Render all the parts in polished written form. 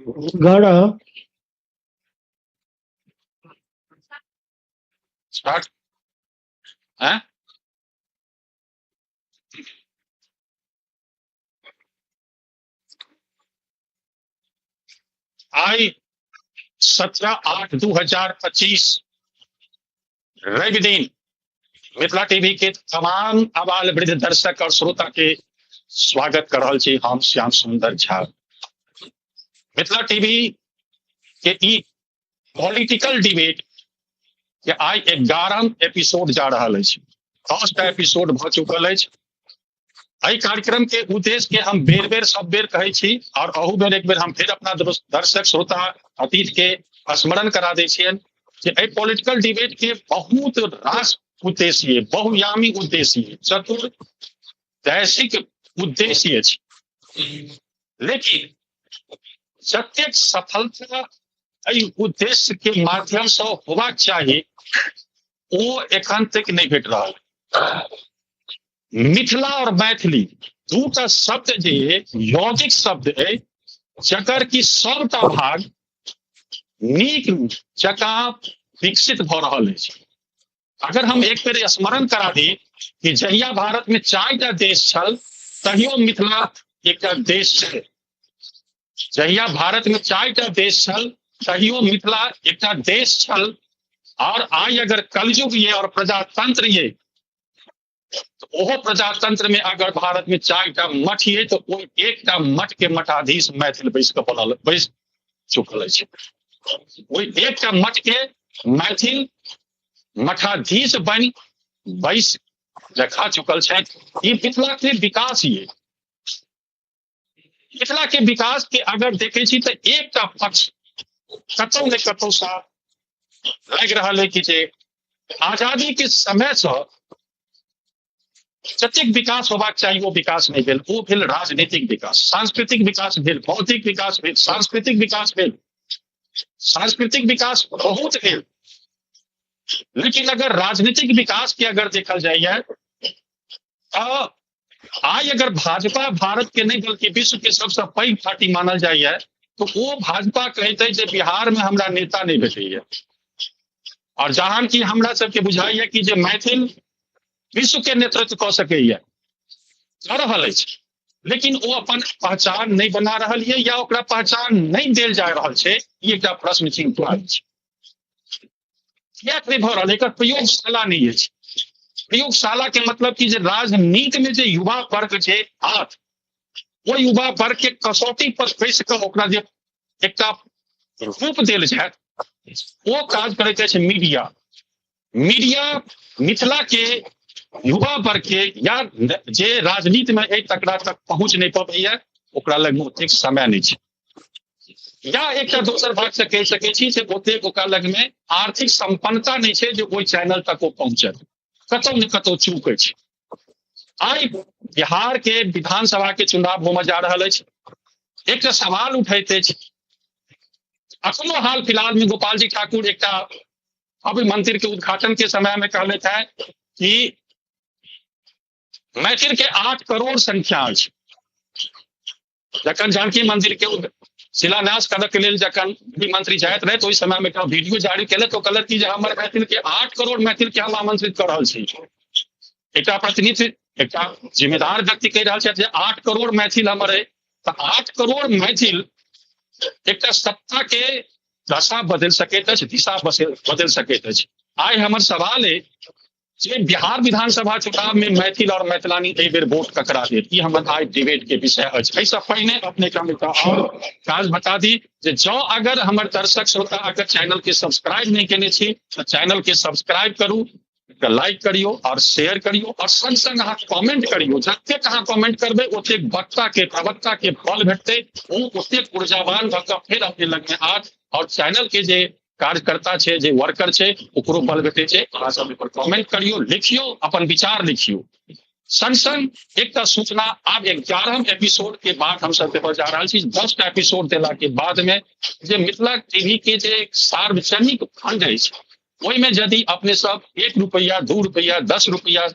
11। Start हैं। आई 17/8/2025 रवि दिन Mithila TV के तमाम आबाल वृद्ध दर्शक और श्रोता के स्वागत कर रहल छी हम श्याम सुंदर झा। मिथिला टीवी के ई पॉलिटिकल डिबेट के आइ 11 एपिसोड जा रहल अछि, 10टा एपिसोड भऽ चुकल अछि। एहि कार्यक्रम के उद्देश्य के हम बेर बेर सब बेर कहै छी और अहू बेर एक बेर हम फेर अपना दर्शक श्रोता अतीत के स्मरण करा दै छियनि जे एहि पॉलिटिकल डिबेट के बहुत रास उद्देश्य ये, बहुयामी उद्देश्य ये, चतुर दैशिक उद्देश्य अछि। लेकिन जतेक सफलता एहि उद्देश्य के माध्यम से होबाक चाही ओ एखन तक नहि भेट रहल। मिथिला और मैथिली दूटा शब्द जे यौगिक शब्द है जकर कि सबटा भाग नीक जकाँ विकसित भऽ रहल अछि। अगर हम एक बेर स्मरण करा दी कि जहिया भारत में 4टा देश छल तहियो मिथिला एकटा देश छल। जहिया भारत में 4टा देश छल तहियो मिथिला एकटा देश छल। और आइ अगर कलयुग ये और प्रजातंत्र ये तो ओहो प्रजातंत्र में अगर भारत में 4टा मठ ये तो ओहि एकटा मठ के मठाधीश मैथिल बैस कऽ बनल बैस चुकल अछि। ओहि एकटा मठ के मैथिल मठाधीश बनि बैस देखा चुकल छथि। ई मिथिला के विकास ये, मिथिला के विकास के अगर देखे छी तो एकटा पक्ष कतौ ने कतौ सा लागि रहल है कि जे आजादी के समय से जतेक विकास होबाक चाही वो विकास नहीं भेल। वो भेल राजनीतिक विकास, सांस्कृतिक विकास भेल, बौद्धिक विकास भेल, सांस्कृतिक विकास भेल, सांस्कृतिक विकास बहुत भेल। लेकिन अगर राजनीतिक विकास के अगर देखल जाइए तो आइ अगर भाजपा भारत के नहीं बल्कि विश्व के सबसे पैघ पार्टी मानल जाइए तो वो भाजपा कहते जे बिहार में हमरा नेता नहीं भेटैया। और जहां की हमरा सबके बुझाइए कि जे मैथिल विश्व के नेतृत्व कऽ सकैया कऽ रहल अछि, लेकिन ओ अपन पहचान नहीं बना रहल ये या ओकरा पहचान नहीं देल जा रहल छै। ई एकटा प्रश्न चिन्ह अछि, किएक नहि भऽ रहल? एकर प्रयोगशाला नहीं अछि। प्रयोगशाला के मतलब कि जे राजनीति में जे युवा वर्ग छै हाथ, ओ युवा वर्ग के कसौटी पर बैस कऽ ओकरा जे एकटा रूप देल जाय ओ काज करैत अछि मीडिया। मीडिया मिथिला के युवा वर्ग के या जे राजनीति में एहि तकरा तक पहुंच नहीं पबैया ओकरा लग ओतेक समय नहीं छै। या एकटा दोसर बात से कहि सकै छी जे ओतेक ओकरा लग में आर्थिक संपन्नता नहीं छै जे ओहि चैनल तक ओ पहुंचत, कतौ ने कतौ चूक अछि। आइ बिहार के विधानसभा के चुनाव होमय जा रहल अछि। एकटा सवाल उठैत अछि, अखनो हाल फिलहाल में गोपाल जी ठाकुर एकटा भव्य मंदिर के उद्घाटन के समय में कहले थे कि मैथिल के 8 करोड़ संख्या अछि। जखन जानकी मंदिर के शिलान्यास करऽ के लेल जखन गृह मंत्री जाइत रहे तो ओहि समय में एकटा वीडियो जारी केलक, तो कहलक कि जे हमर मैथिल के 8 करोड़ मैथिल के हम आमंत्रित कऽ रहल छी। एकटा प्रतिनिधि, एकटा जिम्मेदार व्यक्ति कहि रहल छथि जे 8 करोड़ मैथिल हमर अइ, तऽ 8 करोड़ मैथिल एकटा सत्ता के दशा बदलि सकैत अछि, दिशा बदलि सकैत अछि। आइ हमर सवाल अइ जे बिहार विधानसभा चुनाव में मैथिल और मैथिलानी एहि बेर वोट ककरा देत? ई हमर आइ डिबेट के विषय अछि। एहिसँ पहिने अपने के हम एकटा और काज बता दी जे जँ अगर हमर दर्शक श्रोता अगर चैनल के सब्सक्राइब नहि केने छी तऽ चैनल के सब्सक्राइब करू, लाइक करियो और शेयर करियो और संग संग अहाँ कमेंट करियो। जतेक अहाँ कमेंट करबै ओतेक वक्ता के प्रवक्ता के बल भेटतै, ओ ओतेक ऊर्जावान भऽ कऽ फेर अपने लग में आत और चैनल के जे कार्यकर्ता छै, जे वर्कर छै, ओकरो बल भेटै छै। अहाँ सब एहि पर कमेंट करियो, लिखियो, अपन विचार लिखियो। संग संग एकटा सूचना, आब 11 एपिसोड के बाद हम सब देबऽ जा रहल छी। 10टा एपिसोड देला के बाद में जे मिथिला टीवी के जे सार्वजनिक फंड अछि ओहिमे यदि अपने सब 1 रुपैआ, 2 रुपैआ, 10 रुपैआ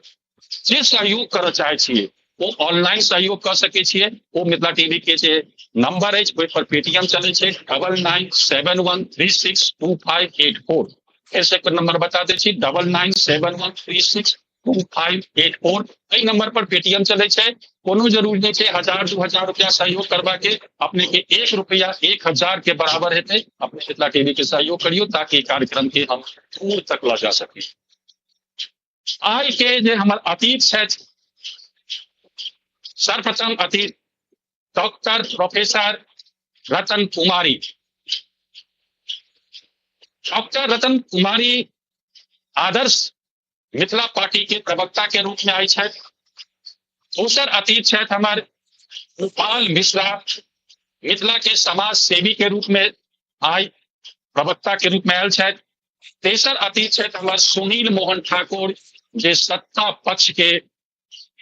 जे सहयोग करऽ चाहै छियै ओ ऑनलाइन सहयोग कऽ सकै छियै। ओ मिथिला टीवी के जे नंबर अछि ओहि पर पेटीएम चलै छै 9971362584। फेर से एक नंबर बता दै छी, 9971362584। एहि नंबर पर पेटीएम चलै छै। कोनो जरूरी नहि छै 1000 2000 रुपया सहयोग करबा के, अपने के 1 रुपया 1000 के बराबर हेतै। अपने मिथिला टीवी के सहयोग करियौ ताकि कार्यक्रम के हम दूर तक लऽ जा सकी। आइ के जे हमर अतीत छथि, सर्वप्रथम अतीत doctor professor Ratan Kumari. Doctor Ratan Kumari Adarsh Mithila party के प्रवक्ता के रूप में आयल छथि। दोसर अतीत छथि हमर गोपाल मिश्रा, मिथिला के समाज सेवी के रूप में आइ प्रवक्ता के रूप में आयल छथि। तेसर अतीत छथि हमर सुनील मोहन ठाकुर, जे सत्ता पक्ष के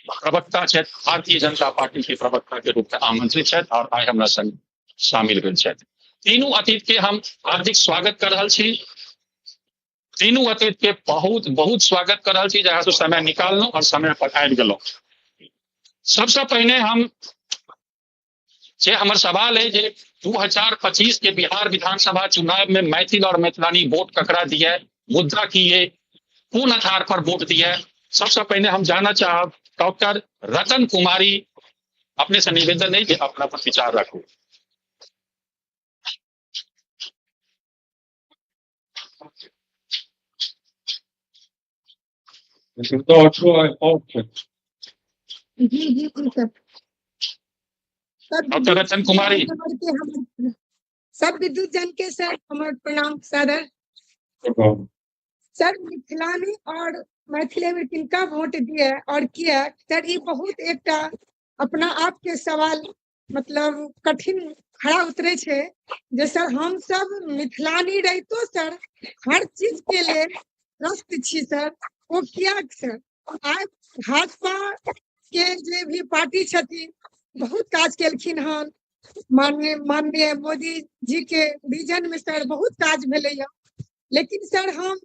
प्रवक्ता छथि, भारतीय जनता पार्टी के प्रवक्ता के रूप में आमंत्रित छथि और आइ हमरा संग शामिल भेल छथि। तीनू अतीत के हम हार्दिक स्वागत कर रहल छी। तीनू अतीत के बहुत बहुत स्वागत कर रहल छी जे अहाँ सब समय निकाललहुँ और समय पर आबि गेलहुँ। सबसे पहिने हम जे हमर सवाल है जे 2025 के बिहार विधानसभा चुनाव में मैथिल और मैथिलानी वोट ककरा दिए, मुद्दा की ये, कोन आधार पर वोट दिए? सबसे पहले हम जानना चाहब डॉक्टर रतन कुमारी, अपने से निवेदन है कि अपना पर विचार रखू। जी जी सर। डॉक्टर रतन कुमारी। सब विद्युत जन के सर हमारे प्रणाम सर। सर मिथिलानी और मैथिली में किनका वोट दिए और किया सर, ये बहुत एकटा अपना आप के सवाल मतलब कठिन खड़ा उतरे छे जे सर हम सब मिथिलानी रहितो सर हर चीज के लिए त्रस्त छी सर, वो किया सर? आइ भाजपा के जे भी पार्टी छथिन बहुत काज केलखिन हन, माननीय मोदी जी के विजन में सर बहुत काज भेलैया। लेकिन सर हम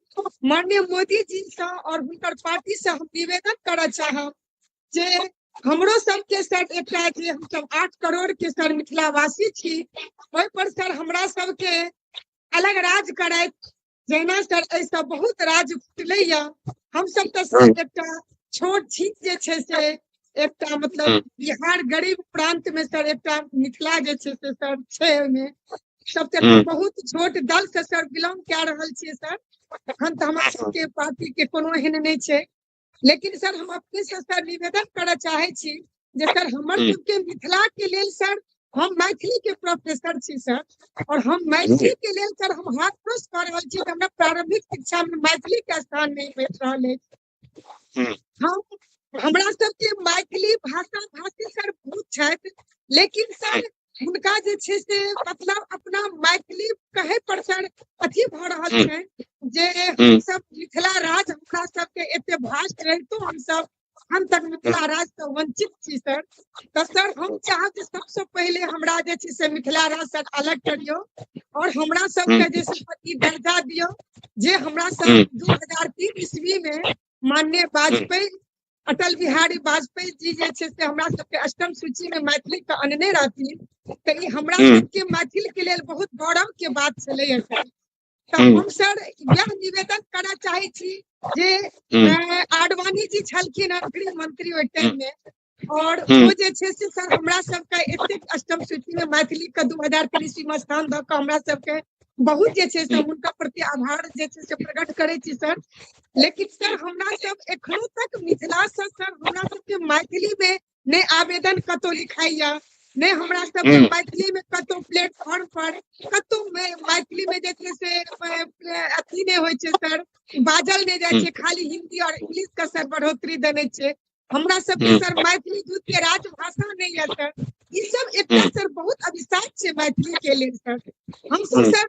माननीय मोदी जी से और हुनकर पार्टी से हम निवेदन करऽ चाहब जे हमरो सबके सर एकटा जे हम सब 8 करोड़ के सर मिथिलावासी छी, ओहि पर सर हमरा सबके अलग राज करैत, जहिना सर एहिसँ बहुत राज फुटलैया, हम सब तऽ सर एकटा छोट छीन जे छै से एकटा मतलब बिहार गरीब प्रांत में सर एकटा मिथिला जे छै से सर छै, ओहिमे सब तऽ बहुत छोट दल से सर बिलोंग कए रहल छियै सर। एखन तऽ हमरा सबके पार्टी के कोनो एहन नहि छै, लेकिन सर हम अपने से सर निवेदन करऽ चाहै छी जे सर हमर सबके मिथिला के लेल सर हम मैथिली के प्रोफेसर छी सर, और हम मैथिली के लेल सर हम हाथ प्रेस कऽ रहल छी, हमरा प्रारंभिक शिक्षा में मैथिली के स्थान नहीं भेट रहल अछि। हम हमरा सबके मैथिली भाषा भाषी सर बहुत छथि, लेकिन सर हुनका जे छै से मतलब अपना मैथिली कहै पर सर अथी भऽ रहल छै जे हमसब मिथिला राज हमरा सबके एते भाष रहितो हमसब हम तक मिथिला राज से वंचित छी सर। तऽ सर हम चाहब जे सबसँ पहिले हमरा जे छै से मिथिला राज सर अलग करियौ और हमरा सबके जे ई दर्जा दियौ जे हमरा सब 2003 ईस्वी में माननीय वाजपेयी अटल बिहारी वाजपेयी जी जे छै से हमरा सबके अष्टम सूची में मैथिली के अनने रहथिन, तऽ ई हमरा सबके मैथिल के लेल बहुत गौरव के बात छलैया सर। तऽ हम सर यह निवेदन करऽ चाहै छी जे आडवाणी जी छलखिन हन गृह मंत्री ओहि टाइम में, और ओ जे छै से सर हमरा सबके एतेक अष्टम सूची में मैथिली के 2003 ईस्वी में स्थान दऽ कऽ हमरा सबके बहुत जे छै से हुनका प्रति आभार जे छै से प्रकट करै छी सर। लेकिन सर हमरा सब एखनो तक मिथिला से सर हमरा सबके मैथिली में नहि आवेदन कतौ लिखाइया, नहि हमरा सबके मैथिली में कतौ प्लेटफॉर्म पर कतौ मैथिली में जे छै से अथी नहि होइ छै सर, बाजल नहि जाइ छै, खाली हिंदी और इंग्लिश के सर बढ़ोतरी देने छै। हमरा सबके सर मैथिली दूध के राजभाषा नहीं है सर। ई सब एकटा सर बहुत अभिशाप छै मैथिली के लेल सर। हम सब सर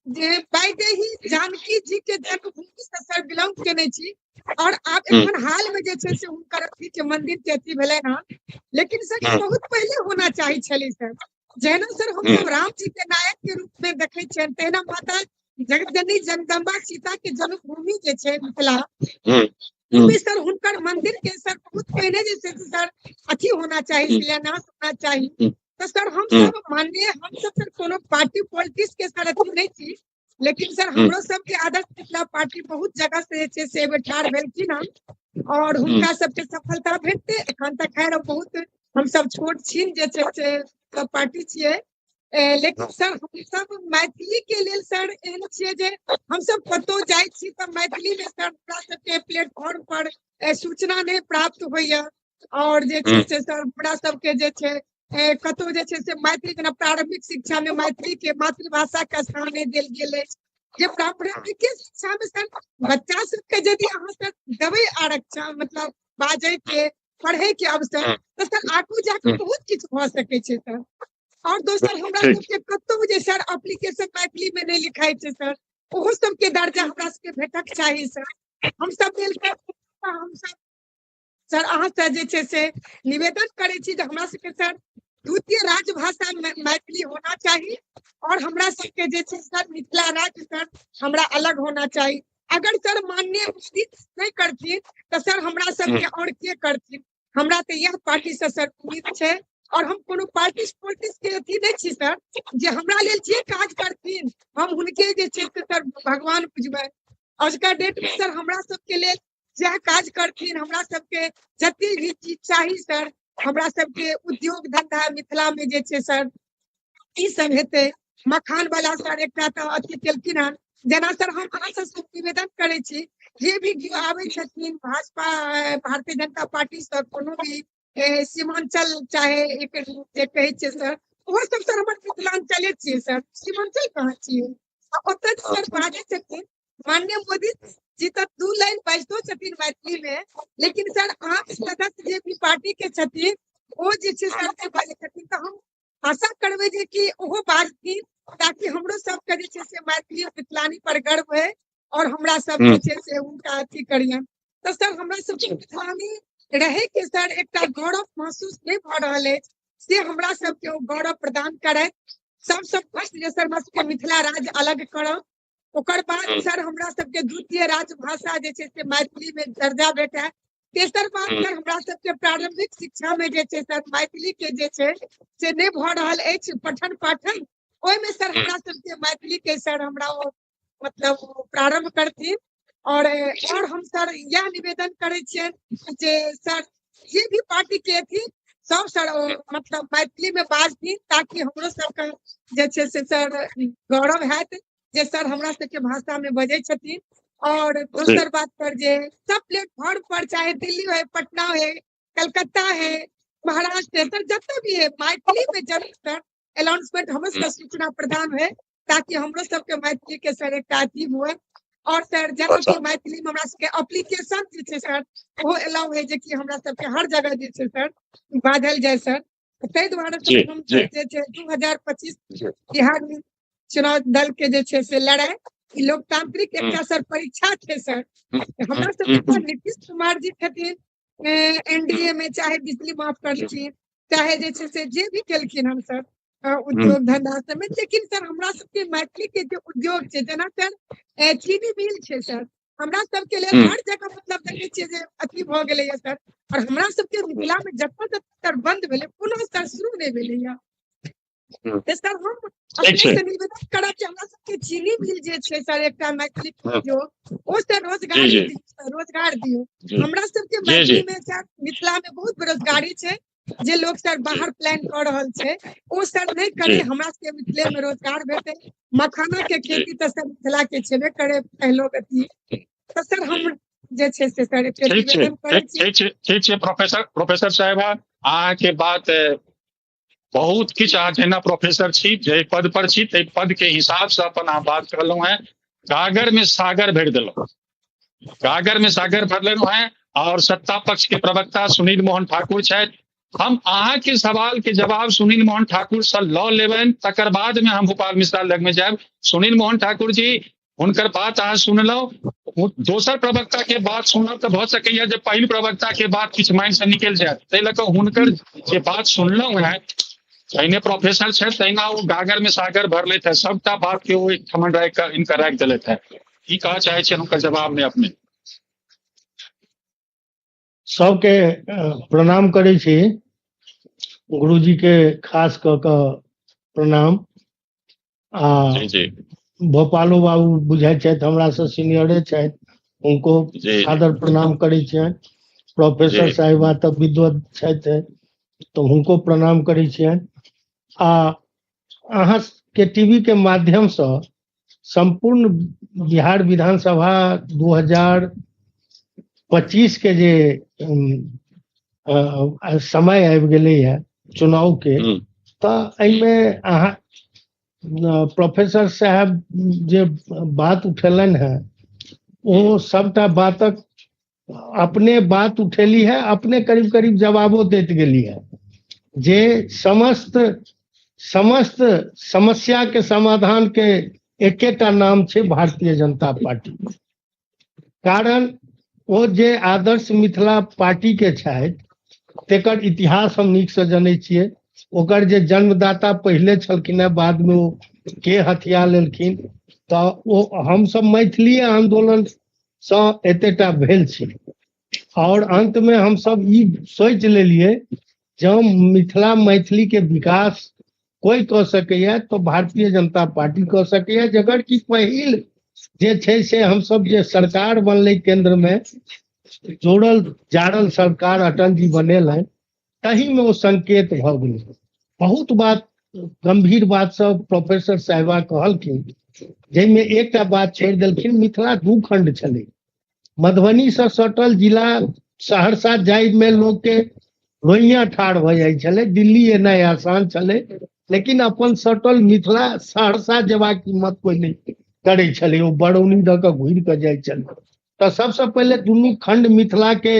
जे वैदेही जानकी जी के जन्मभूमि से सर बिलोंग केने छी, और आब एखन हाल में जे छै से हुनकर अथी के मंदिर के अथी भेलै हन, लेकिन सर बहुत पहिले होना चाही छलै सर। जहिना सर हम सब राम जी के नायक के रूप में देखै छियनि, तहिना माता जगतजननी जगदम्बा सीता के जन्मभूमि जे छै मिथिला, ओहिमे सर हुनकर मंदिर के सर बहुत पहिने जे छै से सर अथी होना चाही, शिलान्यास होना चाही। तऽ सर हमसब माननीय हमसब सर कोनो पार्टी पॉलिटिक्स के सर अथी नहि छी, लेकिन सर हमरो सबके आदर्श मिथिला पार्टी बहुत जगह से जे छै से एहिबेर ठाढ़ भेलखिन हन और हुनका सबके सफलता भेटतै। एखन तऽ खैर बहुत हमसब छोट छीन जे छै से सब पार्टी छियै, लेकिन सर हमसब मैथिली के लेल सर एहन छियै जे हमसब कतहु जाइ छी तऽ मैथिली मे सर हमरा सबके प्लेटफॉर्म पर सूचना नहि प्राप्त होइया और जे छै से सर हमरा सबके जे छै कतहु जे छै से मैथिली जेना प्रारंभिक शिक्षा मे मैथिली के मातृभाषा के स्थान नहि देल गेल अछि। जे प्रारंभिक शिक्षा मे सर बच्चा सबके यदि अहाँ सर देबै आरक्षण, मतलब बाजै के पढ़े के अवसर, तऽ सर आगू जाके बहुत किछु भऽ सकै छै सर। और दोसर हमरा सबके कतहु जे सर एप्लीकेशन मैथिली मे नहि लिखाइ छै सर, ओहो सबके दर्जा हमरा सबके भेटक चाही सर। हमसब लेल हमसब सर अहाँ से जे छै से निवेदन करै छी जे हमरा सबके सर द्वितीय राजभाषा मैथिली होना चाही और हमरा सबके जे छै सर मिथिला राज्य सर हमरा अलग होना चाही। अगर सर माननीय मोदी नहि करथिन तऽ सर हमरा सबके और के करथिन? हमरा तऽ इएह पार्टी से सर उम्मीद छै और हम कोनो पार्टी पॉलिटिक्स के अथी नहि छी सर, जे हमरा लेल जे काज करथिन हम हुनके जे छै से सर भगवान बुझबै। अजुका डेट में सर हमरा सबके लेल जएह काज करथिन, हमरा सबके जते भी चीज चाही सर, हमरा सबके उद्योग धंधा मिथिला में जे छै सर ई सब हेतै। मखान वाला सर एकटा तऽ अथी केलखिन हन, जेना सर हम अहाँ सबसँ निवेदन करै छी जे भी केओ आबै छथिन भाजपा भारतीय जनता पार्टी सँ कोनो भी सीमांचल चाहे एक जे कहै छियै सर, ओहो सब सर हमर मिथिलांचले छियै सर, सीमांचल कहाँ छियै? ओतऽ सर बाजै छथिन माननीय मोदी जी तऽ 2 लाइन बाजितो छथिन मैथिली में, लेकिन सर आम सदस्य जे भी पार्टी के छथिन ओ जे छै सर से बाजै छथिन, तऽ हम आशा करबै जे कि ओहो बाजथिन ताकि हमरो सबके जे छै से मैथिली मिथिलानी पर गर्व है और हमरा सब जे छै से हुनका अथी करियन। तऽ सर हमरा सबके मिथिलानी रहे के सर एकटा गौरव महसूस नहि भऽ रहल अछि, से हमरा सबके ओ गौरव प्रदान करथि। सबसँ फर्स्ट जे सर हमरा सबके मिथिला राज्य अलग करब, ओकर बाद सर हमरा सबके द्वितीय राजभाषा जे छै से मैथिली में दर्जा भेटय। तेसर बात सर हमरा सबके प्रारंभिक शिक्षा में जे छै सर मैथिली के जे छै से नहि भऽ रहल अछि पठन पाठन, ओहिमे सर हमरा सबके मैथिली के सर हमरा ओ मतलब प्रारंभ करथिन। और हम सर इएह निवेदन करै छियनि जे सर जे भी पार्टी के अथी सब सर मतलब मैथिली में बाजथिन ताकि हमरो सबके जे छै से सर गौरव हैत जे सर हमरा सबके भाषा में बजै छथिन। और दोसर बात पर जे सब प्लेटफॉर्म पर चाहे दिल्ली है, पटना है, कलकत्ता है, महाराष्ट्र है, सर जतऽ भी है मैथिली में जरूर सर अनाउंसमेंट हमरो सबके सूचना प्रदान है ताकि हमरो सबके मैथिली के सर एकटा अथी हुए। और सर जेना कि मैथिली में हमरा सबके एप्लीकेशन जे छै सर ओहो अलाउ है जे कि हमरा सबके हर जगह जे छै सर बाजल जाय सर। ताहि दुआरे हम जे छै 2025 बिहार में चुनाव दल के जे छै से लड़ाई ई लोकतांत्रिक एकटा सर परीक्षा छै सर। हमरा सबके नीतीश कुमार जी छथिन एनडीए में, चाहे बिजली माफ करथिन चाहे जे छै से जे भी केलखिन हम सर उद्योग धंधा सबमे, लेकिन सर हमरा सबके मैथिली के जे उद्योग छै जेना सर चीनी मिल छै सर, हमरा सबके लेल हर जगह मतलब देखै छियै जे अथी भऽ गेलैया सर। और हमरा सबके मिथिला में जतऽ जतऽ सर बंद भेलै पुनः सर शुरू नहि भेलैया। तऽ सर हम अपने से निवेदन करब कि हमरा सबके चीनी मिल जे छै सर एकटा मैथिली उद्योग ओ सर रोजगार रोजगार दियौ। हमरा सबके मैथिली में सर मिथिला में बहुत बेरोजगारी छै, जे लोग सर बाहर प्लान कऽ रहल छै ओ सर नहि करे, हमरा सबके मिथिले में रोजगार भेटै। मखाना के खेती तऽ सर मिथिला के छेबे करे पहलो अथी, तऽ सर हम जे छै से सर ठीक छै ठीक छै प्रोफेसर साहेब अहाँके बात बहुत किछु, अहाँ जेना प्रोफेसर छी जे पद पर छी ताहि पद के हिसाब से अपन अहाँ बात कहलहुँ हेँ, गागर में सागर भरि देलहुँ, गागर में सागर भरलहुँ हेँ। और सत्ता पक्ष के प्रवक्ता सुनील मोहन ठाकुर छथि, हम अहाँके सवाल के जवाब सुनील मोहन ठाकुर से लऽ लेबनि, तकर बाद में हम भोपाल मिश्रा लग में जायब। सुनील मोहन ठाकुर जी हुनकर बात अहाँ सुनलहुँ, दोसर प्रवक्ता के बात सुनब तऽ भऽ सकैया जे पहिल प्रवक्ता के बात किछु माइन से निकलि जायत, ताहि लऽ कऽ हुनकर जे बात सुनलहुँ हेँ, पहिने प्रोफेसर छथि तहिना ओ गागर में सागर भरलथि है, सबटा बात के ओ एकठमन राखि कऽ इनकर राखि देलथि है। की कहऽ चाहै छियनि हुनकर जवाब में अपने? सबके प्रणाम करै छी, गुरुजी के खास कऽ कऽ प्रणाम। आ भोपालो बाबू बुझाइ छथि हमरा से सीनियरे छथि, हुनको सादर प्रणाम करै छियनि। प्रोफेसर साहिबा तऽ विद्वत छथि, तऽ हुनको प्रणाम करै छियनि। आ अहाँ के टीवी के माध्यमसँ सम्पूर्ण बिहार विधानसभा 2025 के जे समय आबि गेलै है चुनाव के, तऽ एहिमे अहाँ प्रोफेसर साहब जे बात उठेलनि है ओ सबटा बातक अपने बात उठेली है, अपने करीब करीब जवाबो दैत गेली है जे समस्त समस्त समस्या के समाधान के एकेटा नाम छै भारतीय जनता पार्टी। कारण ओ जे आदर्श मिथिला पार्टी के छथि तेकर इतिहास हम नीकसँ जनै छियै। ओकर जे जन्मदाता पहिले छलखिन हेँ, बादमे ओ के हथिया लेलखिन, तऽ ओ हमसब मैथिली आन्दोलनसँ एतेटा भेल छी। और अंतमे हमसब ई सोचि लेलियै जँ मिथिला मैथिली के विकास कोइ कऽ सकैया तऽ भारतीय जनता पार्टी कऽ सकैया, जकर कि पहिल जे छै से हमसब जे सरकार बनलै केंद्र में जोड़ल जाड़ल सरकार अटल जी बनेलनि, तहीमे ओ संकेत भऽ गेलै। बहुत बात गंभीर बात सब प्रोफेसर साहिबा कहलखिन, जाहिमे एकटा बात छोड़ि देलखिन, मिथिला दू खंड छलै। मधुबनीसँ सटल जिला सहरसा जाइमे लोकके रोइयाँ ठाढ़ भऽ जाइ छलै, दिल्ली एनाइ आसान छलै, लेकिन अपन सटल मिथिला सहरसा जेबाक हिम्मत कोइ नहि करै छलै, ओ बरौनी दऽ कऽ घुरि कऽ जाइ छलै। तऽ सबसँ पहिले दुनू खंड मिथिला के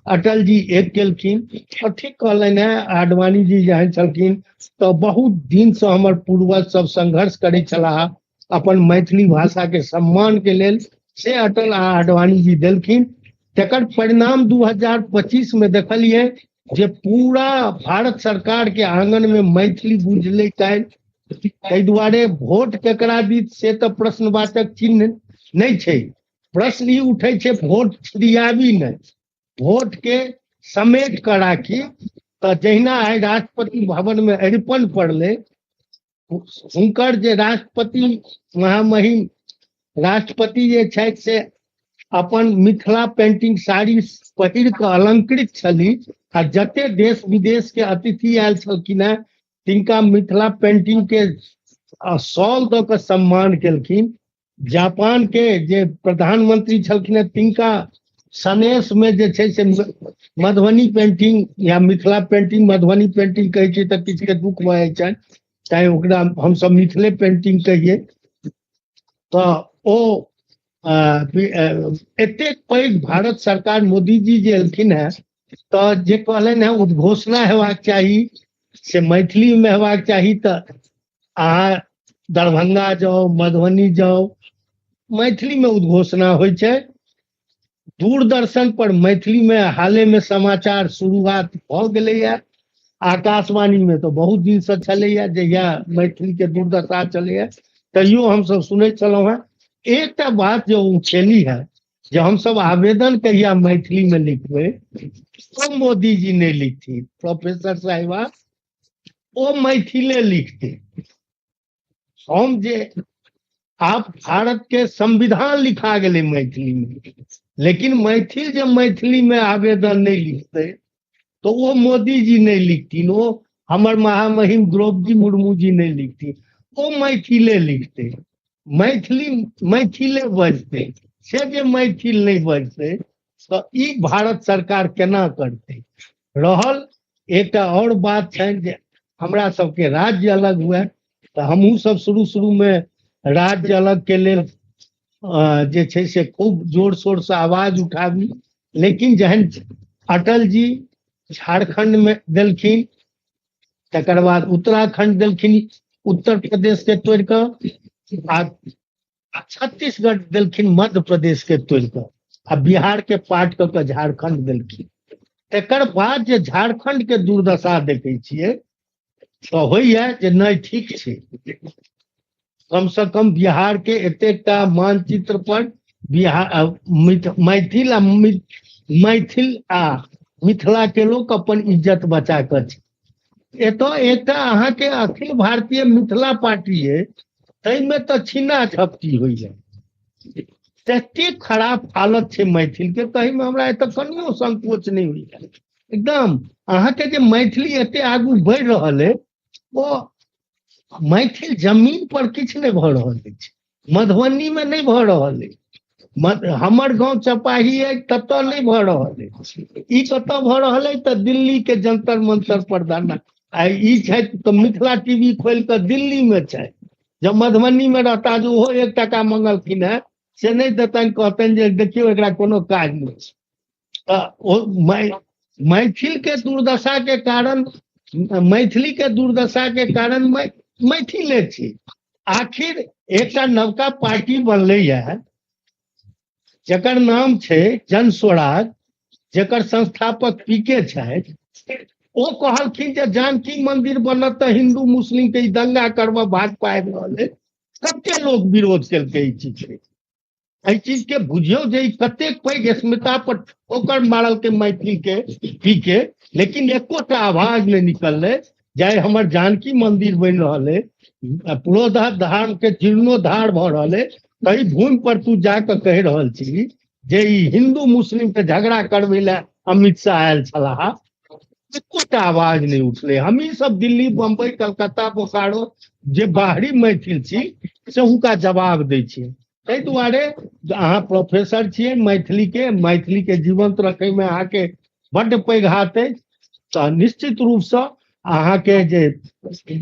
अटल जी एक केलखिन। और ठीक कहलनि हेँ आडवाणी जी जहन छलखिन तऽ बहुत दिनसँ हमर पूर्वज सब संघर्ष करै छलाह अपन मैथिली भाषा के सम्मान के लेल, से अटल आ आडवाणी जी देलखिन। तकर परिणाम 2025 में देखलियै जे पूरा भारत सरकार के आंगन में मैथिली बुझलै काल्हि। ताहि दुआरे वोट केकरा दी से तऽ प्रश्नवाचक चिन्ह नहि छै, प्रश्न ई उठै छै वोट छिड़ियाबी नहि, वोट के समेट कऽ राखी। तऽ जहिना आइ राष्ट्रपति भवन में अरिपन पड़लै, हुनकर जे राष्ट्रपति महामहिम राष्ट्रपति जे छथि से अपन मिथिला पेंटिंग साड़ी पहिर कऽ अलंकृत छली, आ जते देश विदेश के अतिथि आयल छलखिन हेँ तिनका मिथिला पेंटिंग के शॉल दऽ कऽ सम्मान केलखिन। जापान के जे प्रधानमंत्री छलखिन हेँ तिनका सनेश में जे छै से मधुबनी पेंटिंग या मिथिला पेंटिंग, मधुबनी पेंटिंग कहै छै तऽ किछु के दुख भऽ जाइ छनि, तैं ओकरा हमसब मिथिले पेंटिंग कहियै। तऽ ओ एतेक पैघ भारत सरकार मोदीजी जे एलखिन हेँ तऽ जे कहलनि हेँ उद्घोषणा हेबाक चाही से मैथिलीमे हेबाक चाही, तऽ अहाँ दरभंगा जाउ मधुबनी जाउ मैथिलीमे उद्घोषणा होइ छै। दूरदर्शन पर मैथिलीमे हालेमे समाचार शुरुआत भऽ गेलैए, आकाशवाणीमे तऽ बहुत दिनसँ छलैए जहिया मैथिलीके दुर्दशा छलैए तैयो हमसब सुनै छलहुँ हेँ। एकटा बात जे उठेली है जे हमसब आवेदन कहिया मैथिलीमे लिखबै, ओ मोदीजी नहि लिखथिन प्रोफेसर साहिबा, ओ मैथिले लिखते। हम जे आप भारत के संविधान लिखा गेलै मैथिली में, लेकिन मैथिल जे मैथिली में आवेदन नहीं लिखते तो वो मोदी जी नहीं लिखथिन, वो हमर महामहिम द्रौपदी मुर्मू जी नहीं लिखथिन, वो मैथिले लिखते, मैथिली मैथिले बजते। से जे मैथिल नहीं बजते तो ई भारत सरकार केना करते। रहल एकटा और बात छै जे हमरा सबके राज्य अलग हुए, तऽ हमहूँ सब शुरू शुरू में राज्य अलग के लेल जे छै से खूब जोर शोर से आवाज उठाबी, लेकिन जहन अटल जी झारखंड में देलखिन, तकर बाद उत्तराखंड देलखिन उत्तर प्रदेश के तोड़ि कऽ, आ छत्तीसगढ़ देलखिन मध्य प्रदेश के तोड़ि कऽ, आ बिहार के पार्ट कऽ कऽ झारखंड देलखिन। तकर बाद जे झारखंड के दुर्दशा देखै छियै तऽ होइया जे नहि ठीक छै, कम से कम बिहार के एतेकटा मानचित्र पर बिहार मैथिल आ मैथिल आ मिथिला के लोक अपन इज्जत बचा कऽ छै। एतऽ एकटा अहाँके अखिल भारतीय मिथिला पार्टी अइ, ताहिमे तऽ छीना झपटी होइया। ततेक खराब हालत छै मैथिल के, ताहिमे हमरा एतऽ कनियो संकोच नहि होइया। एकदम अहाँके जे मैथिली एते आगू बढ़ि रहल अइ, ओ मैथिल जमीन पर किछु नहि भऽ रहल अछि, मधुबनी मे नहि भऽ रहल अछि, हमर गाँव चपाही अछि ततऽ नहि भऽ रहल अछि, ई कतऽ भऽ रहल अछि तऽ दिल्ली के जंतर मंतर पर धरना। आ ई छथि तऽ मिथिला टीवी खोलि कऽ दिल्ली मे छथि, जब मधुबनी मे रहता जे ओहो 1 टका मंगलखिन हेँ से नहि देतनि, कहतनि जे देखियौ एकरा कोनो काज नहि छै। तऽ ओ मैथिल के दुर्दशा के कारण, मैथिली के दुर्दशा के कारण मैथिले छी। आखिर एकटा नवका पार्टी बनलैया जकर नाम छै जन स्वराज, जकर संस्थापक पी के छथि। ओ कहलखिन जे जानकी मंदिर बनत तऽ हिंदू मुस्लिम के ई दंगा करबऽ भाजपा आबि रहल अछि। कते लोक विरोध केलकै एहि चीज के। एहि चीज के बुझियौ जे ई कतेक पैघ स्मिता पर ठोकर मारलकै मैथिल के पी के, लेकिन एकोटा आवाज नहि निकललै। जाहि हमर जानकी मंदिर बनि रहल अछि, पुरोधा धर्म के जीर्णोद्धार भऽ रहल अछि, तही भूमि पर तू जाकऽ कहि रहल छी जे ई हिंदू मुस्लिम के झगड़ा करबै लए अमित शाह आयल छलाह, एकोटा आवाज नहि उठलै। हमही सब दिल्ली, बम्बई, कलकत्ता, बोकारो जे बाहरी मैथिल छी से हुनका जवाब दै छियै। ताहि दुआरे अहाँ प्रोफेसर छियै, मैथिली के जीवंत रखैमे अहाँके बड्ड पैघ हाथ अछि। तऽ निश्चित रूपसँ अहाँके जे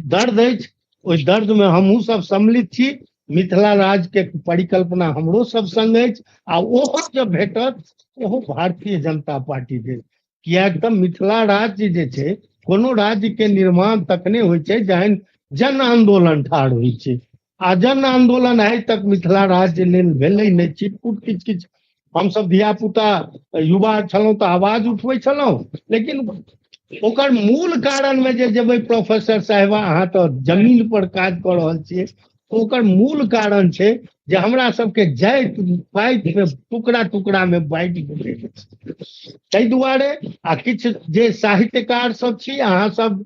दर्द अछि ओहि दर्दमे हमहूँ सब सम्मिलित छी। मिथिला राज्य के परिकल्पना हमरो सब संग अछि आ ओहो जब भेटत ओहो भारतीय जनता पार्टी देत। किएक तऽ मिथिला राज्य जे छै, कोनो राज्य के निर्माण तखने होइ छै जहन जन आंदोलन ठाढ़ होइ छै, आ जन आंदोलन आइ तक मिथिला राज्य लेल भेलै नहि। छिटपुट किछु किछु हमसब धियापुता युवा छलहुँ तऽ आवाज उठबै छलहुँ, लेकिन ओकर मूल कारणमे जे जेबै प्रोफेसर साहेबा, अहाँ तऽ जमीन पर काज कऽ रहल छियै, ओकर मूल कारण छै जे हमरा सबके जाति पातिमे टुकड़ा टुकड़ामे बाँटि गेलै। ताहि दुआरे आ किछु जे साहित्यकार सब छी अहाँ सब,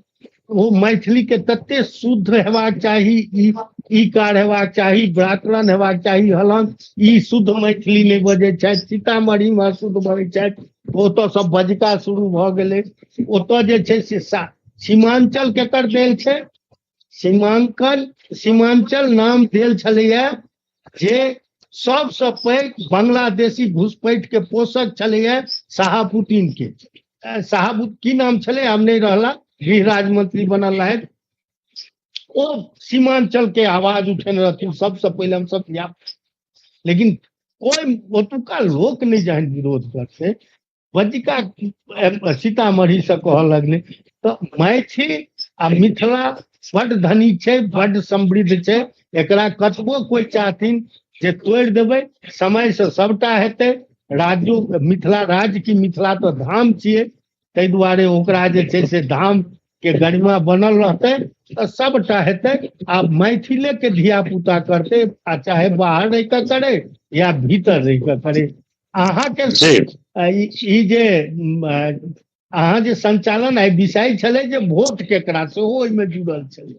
ओ मैथिली के तते शुद्ध हेबाक चाही, ई कार हेबाक चाही, व्याकरण हेबाक चाही, हलन ई शुद्ध मैथिली नहि बजै छथि। सीतामढ़ीमे अशुद्ध बजै छथि, ओतऽ सब बजका शुरू भऽ गेलै। ओतऽ जे छै से सीमांचल केकर देल छै? सीमांचल नाम देल छलैया जे सबसँ पैघ बांग्लादेशी घुसपैठ के पोषक छलैया शहाबुद्दीन के। शहाबुद्दीन की नाम छलै, आब नहि रहला, गृह राज्य मंत्री बनल रहथि। ओ सीमांचल के आवाज उठेने रहथिन सबसँ पहिले, हम सब याद। लेकिन कोई ओतुका लोक नहि जहन विरोध करते, बज्जिका सीतामढ़ी से कहऽ लगलै। तऽ मैथिल आ मिथिला बड धनी छै, बड समृद्ध छै, एकरा कतबो कोइ चाहथिन जे तोड़ि देबै, समय से सबटा हेतै। राज्यो मिथिला राज्य की मिथिला तऽ धाम छियै, ताहि दुआरे ओकरा जे छै से धाम के गरिमा बनल रहतै तऽ सबटा हेतै। आ मैथिले के धियापुता करतै, आ चाहे बाहर रहि कऽ करे या भीतर रहि कऽ करे। अहाँके ई जे अहाँ जे संचालन आइ विषय छलै जे वोट केकरा, सेहो ओहिमे जुड़ल छलै।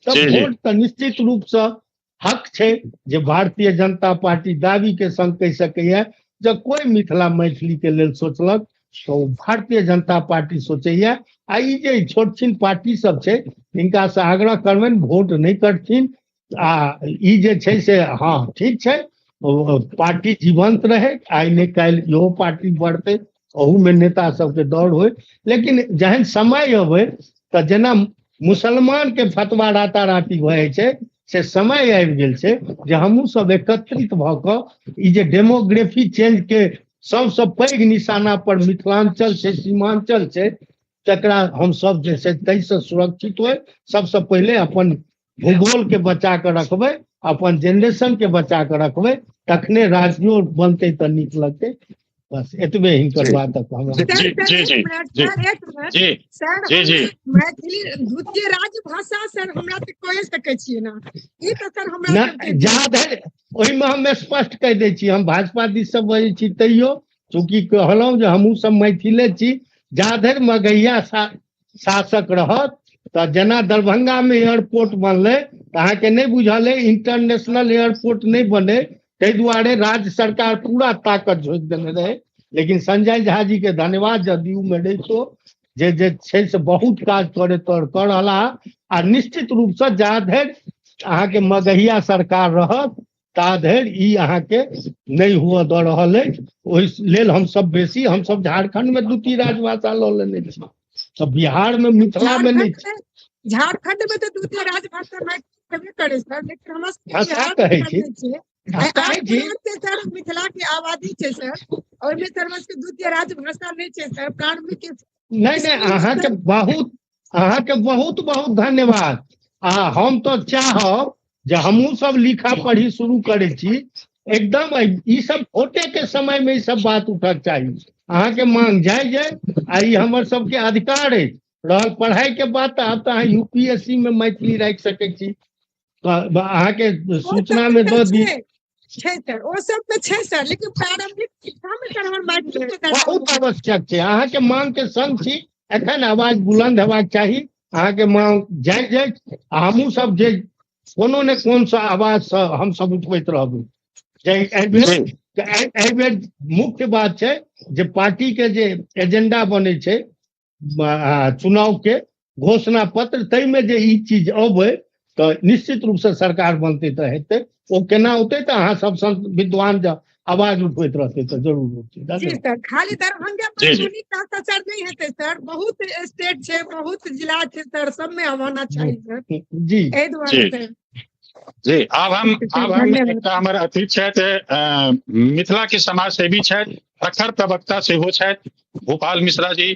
तऽ वोट तऽ निश्चित रूपसँ हक छै जे भारतीय जनता पार्टी दावी के संग कहि सकैया जब कोई मिथिला मैथिली के लेल सोचलक तऽ ओ भारतीय जनता पार्टी सोचैया। आ ई जे छोट छिन पार्टी सब छै हिनका से आग्रह करबनि वोट नहि करथिन। आ ई जे छै से हँ ठीक छै, पार्टी जीवंत रहे, आइ नहि काल्हि इहो पार्टी बढ़तै, ओहूमे नेता सबके दौड़ होइ। लेकिन जहन समय अबै तऽ जेना मुसलमान के फतवा राताराती भऽ जाइ छै, से समय आबि गेल छै जे हमहूँ सब एकत्रित भऽ कऽ ई जे डेमोग्राफी चेंज के सबसँ पैघ निशाना पर मिथिलांचल छै, सीमांचल छै, तकरा हमसब जे छै ताहिसँ सुरक्षित होइ। सबसँ पहिले अपन भूगोल के बचा कऽ रखबै, अपन जेनरेशन के बचा कऽ रखबै, तखने राज्यो बनतै तऽ नीक लगतै। बस एतबे हिनकर बात हमरा। जी, मैथिली द्वितीय राजभाषा सर हमरा तऽ कहि सकै छियै ना, ई तऽ सर हमरा जा धरि ओहिमे हम स्पष्ट कहि दै छी, हम भाजपा दिस से बजै छी तैयो चूँकि कहलहुँ जे हमहूँ सब मैथिले छी, जा धरि मगहिया शासक रहत तऽ जेना दरभंगामे एयरपोर्ट बनलै तऽ अहाँके नहि बुझल अइ, इंटरनेशनल एयरपोर्ट नहि बने ताहि दुआरे राज्य सरकार पूरा ताकत झोंकि देने रहै। लेकिन संजय झा जी के धन्यवाद, जदयू में रहितो जे जे छै से बहुत काज करे तर कऽ रहला। आ निश्चित रूपसँ जा धरि अहाँके मगहिया सरकार रहत ता धरि ई अहाँके नहि हुअ दऽ रहल अछि। ओहि लेल हमसब बेसी, हमसब झारखंड में द्वितीय राजभाषा लऽ लेने छी, तऽ बिहार में मिथिला में नहि। झारखंड में तऽ द्वितीय राजभाषा मैथिली हेबे करे सर, लेकिन हमरा भाषा कहै छी सर मिथिला के आबादी छै सर, ओहिमे सर हमरा सबके द्वितीय राजभाषा नहि छै सर, प्रारंभिक। नहि नहि, अहाँके बहुत, अहाँके बहुत बहुत धन्यवाद। आ हम तऽ चाहब जे हमहूँ सब लिखा पढ़ी शुरू करै छी एकदम। ई सब वोटे के समय में ई सब बात उठक चाही। अहाँके मांग जाय जाय आ ई हमर सबके अधिकार अछि। रहल पढ़ाई के बात, तऽ आब तऽ अहाँ यूपीएससी में मैथिली राखि सकै छी, अहाँके सूचना में दऽ दी। छै सर, ओ सब तऽ छै सर, लेकिन प्रारंभिक शिक्षा में सर हमर मैथिली के बहुत आवश्यक छै। अहाँके मांग के संग छी, एखन आवाज बुलंद हेबाक चाही। अहाँके मांग जाय जाय आ हमहूँ सब जे कोनो ने कोन सा आवाज से हमसब उठबैत रहबै। जे एहि बेर मुख्य बात छै जे पार्टी के जे एजेंडा बनै छै चुनाव के घोषणा पत्र, ताहिमे जे ई चीज अबै तऽ निश्चित रूपसँ सरकार बनतै तऽ हेतै। ओ केना औतै तऽ अहाँ सब विद्वान आवाज उठबैत रहतै तऽ जरूर औतै। जी सर, खाली दरभंगा सर नहि हेतै सर, बहुत स्टेट छै, बहुत जिला छै सर, सबमे आवाना चाही सर। जी एहि दुआरे सर। जी आब हम एकटा हमर अतिथि छथि, मिथिला के समाज सेवी छथि, प्रखर प्रवक्ता सेहो छथि, भोपाल मिश्रा जी।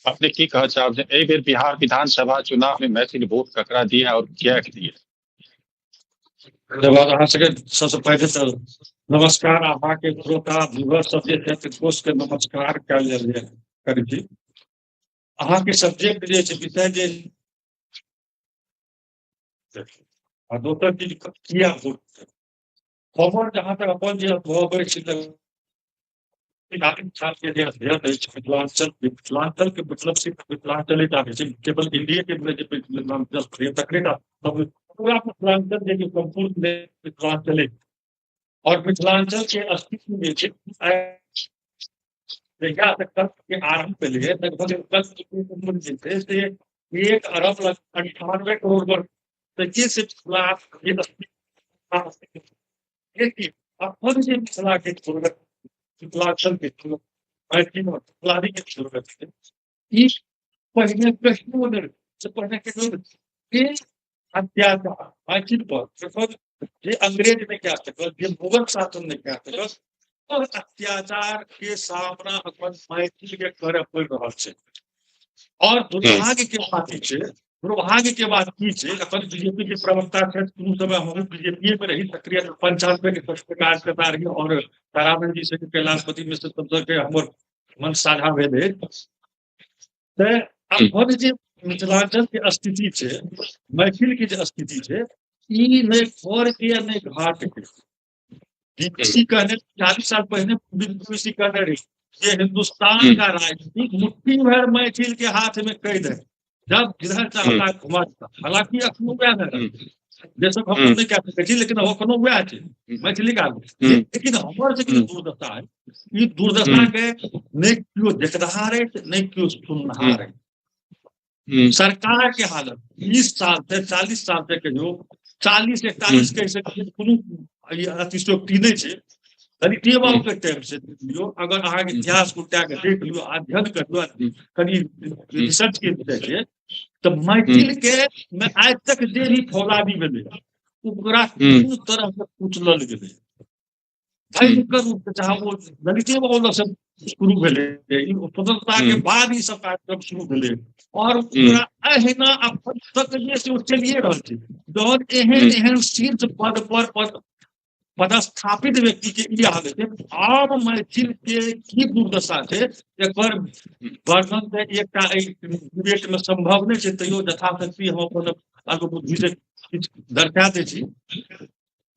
अपने की कह चाहब जे एहि बेर बिहार विधानसभा चुनाव में मैथिल वोट ककरा दिए और किया दिए? धन्यवाद अहाँ सबके। सबसे पहिले तऽ नमस्कार, अहाँके श्रोता व्यूअर सब जे छै कोष के नमस्कार कयल जाय करै छी। अहाँके सब्जेक्ट जे छै, विषय जे आ दोसर चीज किया वोट, हमर जहाँ तक अपन जे अनुभव अछि, छात्र के जे अध्ययन अछि मिथिलांचल, मिथिलांचल के मतलब सिर्फ मिथिलांचले टा नहि छै, केवल इंडिया के जे मिथिलांचल तकरे टा, पूरा मिथिलांचल जे संपूर्ण मिथिलांचले और मिथिलांचल के अस्तित्व जे छै के आरंभ भेलै लगभग जे छै से 1 अरब 98 करोड़ वर्ष से मिथिला अपन जे मिथिला के मिथिलांचल के मैथिली मिथिलानी के जरूरत छै। ई पहिने कहियो नहि, से पहिने कहियो अत्याचार मैथिल पर जे अंग्रेज ने क्या सकल, जे मुगल शासन ने क्या सकल, और अत्याचार के सामना अपन मैथिल के करे पड़ि रहल छै। और दुर्भाग्य के बात छै, दुर्भाग्य के बात की छै, अपन बीजेपी के प्रवक्ता छथि, कोनो समय हम बीजेपी में रही सक्रिय, 95 के कार्यकर्ता रही और तारानंद जी से कैलाशपति मिश्र सब के हमर मन साझा भेल। तऽ अपन जे मिथिलांचल के स्थिति छै, मैथिल के जे स्थिति छै, ई नहि घर के नहि घाट के। बीबीसी कहने 40 साल पहले बीबीसी कहने रही जे हिंदुस्तान का राजनीति मुट्ठी भर मैथिल के हाथ में कैद है, जब जिधर चाहता घुमाता। हालांकि अखनो वएह है, जैसे हम नहीं कह सकै छी, लेकिन अखनो वएह छै मैथिली का। लेकिन हमर जे दुर्दशा है, ई दुर्दशा के नहि केओ देखनिहार अछि, नहि केओ सुननिहार अछि। सरकार के हालत 20 साल से 40 साल से कहियो 40 41 कहि सकै कोनो अतिशयोक्ति नहि छै। दलिते बाबू के टाइम से देख लियौ, अगर अहाँके इतिहास उल्टा के देख लियौ, अध्ययन कर लियौ, कनि रिसर्च के विषय छै, तऽ मैथिल के में आज तक जे भी फौलादी भेलै ओकरा कोनो तरह से कुचलल गेलै भयंकर रूप से। चाहे वो दलिते बाबू से शुरू भेलै, स्वतंत्रता के बाद ई सब कार्यक्रम शुरू भेलै और ओकरा अहिना अखन तक जे छै ओ चलिए रहल छै। जहन एहन एहन शीर्ष पद पर पदस्थापित व्यक्ति के ई हालत छै, आम मैथिल के की दुर्दशा छै एकर वर्णन तऽ एकटा एहि डिबेट में संभव नहि छै, तैयो यथाशक्ति हम अपन अल्पबुद्धि से किछु दर्शा दै छी।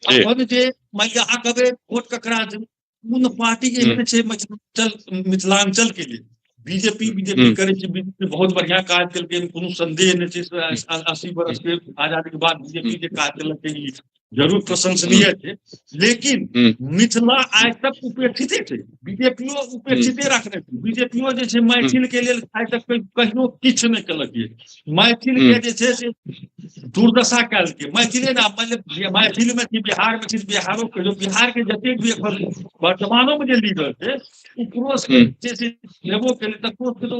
अपन जे मानि लिअ अहाँ कहबै वोट ककरा देबै, कोन पार्टी एहन छै मिथिलांचल के लिए? बीजेपी बीजेपी करै छै, बीजेपी बहुत बढ़िया काज केलकै, कोनो संदेह नहि छै। 80 बरस के आजादी के बाद बीजेपी जे काज केलकै जरूर प्रशंसनीय छै, लेकिन मिथिला आइ तक उपेक्षिते छै। बीजेपीओ उपेक्षिते रखने छै। बीजेपीओ जे छै मैथिल के लेल आइ तक कहियो किछु नहि केलक। मैथिल के जे छै से दुर्दशा कयल। मैथिले ने, मैथिल मे छी, बिहार मे छी, बिहारो कहियो बिहार के जतेक भी एखन वर्तमानो मे जे लीडर छै ओ क्रोश के जे छै लेबो केलै तऽ क्रोश के तो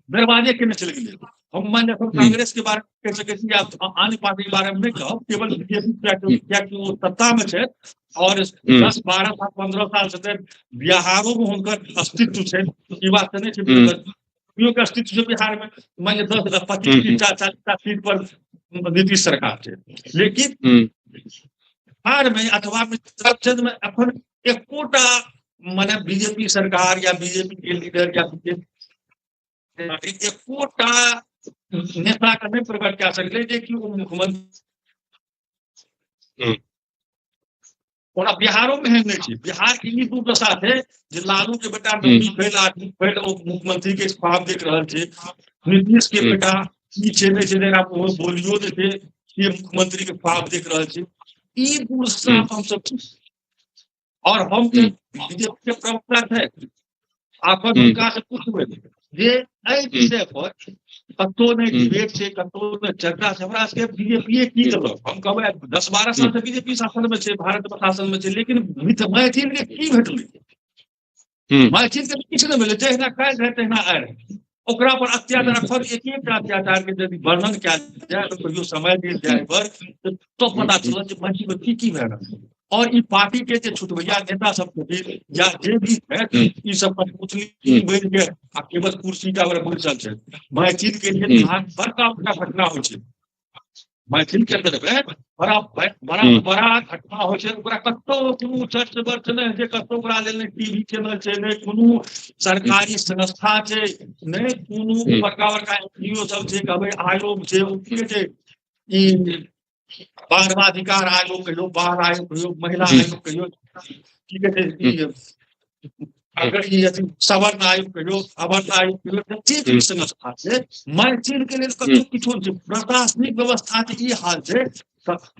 दरवाजे केने चलि गेलै। हम मान एखन कांग्रेस के बारे में कहि सकै छी या अन्य पार्टी के बारे में नहि कहब, केवल बीजेपी, कियाकि ओ सत्ता में छै और 10 12 साल 15 साल से बिहारो में हुनकर अस्तित्व छै। ई बात तऽ नहि छै बीजेपीओ के अस्तित्व छै बिहार में। मान लिअ 10 25 30 40 टा सीट पर नीतीश सरकार छै, लेकिन बिहार में अथवा मिथिलांचल में एखन एकोटा माने बीजेपी सरकार या बीजेपी के लीडर या बीजेपी एकोटा नेता के नहि प्रकट कए सकलै जे कि ओ मुख्यमंत्री। ओना बिहारो में एहन नहि छै। बिहार के ई दुर्दशा छै जे लालू के बेटा 9वीं फेल 8वीं फेल ओ मुख्यमंत्री के ख्वाब देख रहल छै। नीतीश के बेटा की छै नहि छै जकरा ओ बोलियो जे छै से मुख्यमंत्री के ख्वाब देख रहल छै। ई दुर्दशा हमसब छी। और हम बीजेपी के प्रवक्ता छै, अपन हुनका से पूछबै जे एहि विषय पर कतौ नहि डिबेट छै, कतौ नहि चर्चा छै। हमरा सबके बीजेपी की देलक? हम कहबै 10 12 साल से बीजेपी शासन में छै, भारत में शासन में छै, लेकिन मैथिल के की भेटलै? मैथिल के किछु नहि भेलै। जहिना काल्हि रहै तहिना आइ रहै। ओकरा पर अत्याचार एखन एक एकटा अत्याचार के यदि वर्णन कयल जाय तऽ कहियो समय देल जाय पर तो पता चलत जे मैथिल में की की भए रहल। और ई पार्टी के जे छुटभैया नेता सब छथिन या जे भी है, ई सब कठपुतली बनि के आ केवल कुर्सी का बैसल छै। मैथिल के लिए बड़का बड़का घटना होइ छै। मैथिल के अंदर बड़ा बड़ा बड़ा घटना होइ छै, ओकरा कतौ कोनो चर्च वर्च नहि छै, कतौ ओकरा लेल नहि टीवी चैनल छै, नहि कोनो सरकारी संस्था छै, नहि कोनो बड़का बड़का एनजीओ सब छै, कहबै आयोग छै, ओ की छै ई मानवाधिकार आयोग कहियो, बाल आयोग कहियो, महिला आयोग कहियो, की कहै छै अगर ई अथी सवर्ण आयोग कहियो, अवर्ण आयोग कहियो, जतेक भी संस्था छै मैथिल के लेल कतौ किछो नहि छै। प्रशासनिक व्यवस्था के ई हाल छै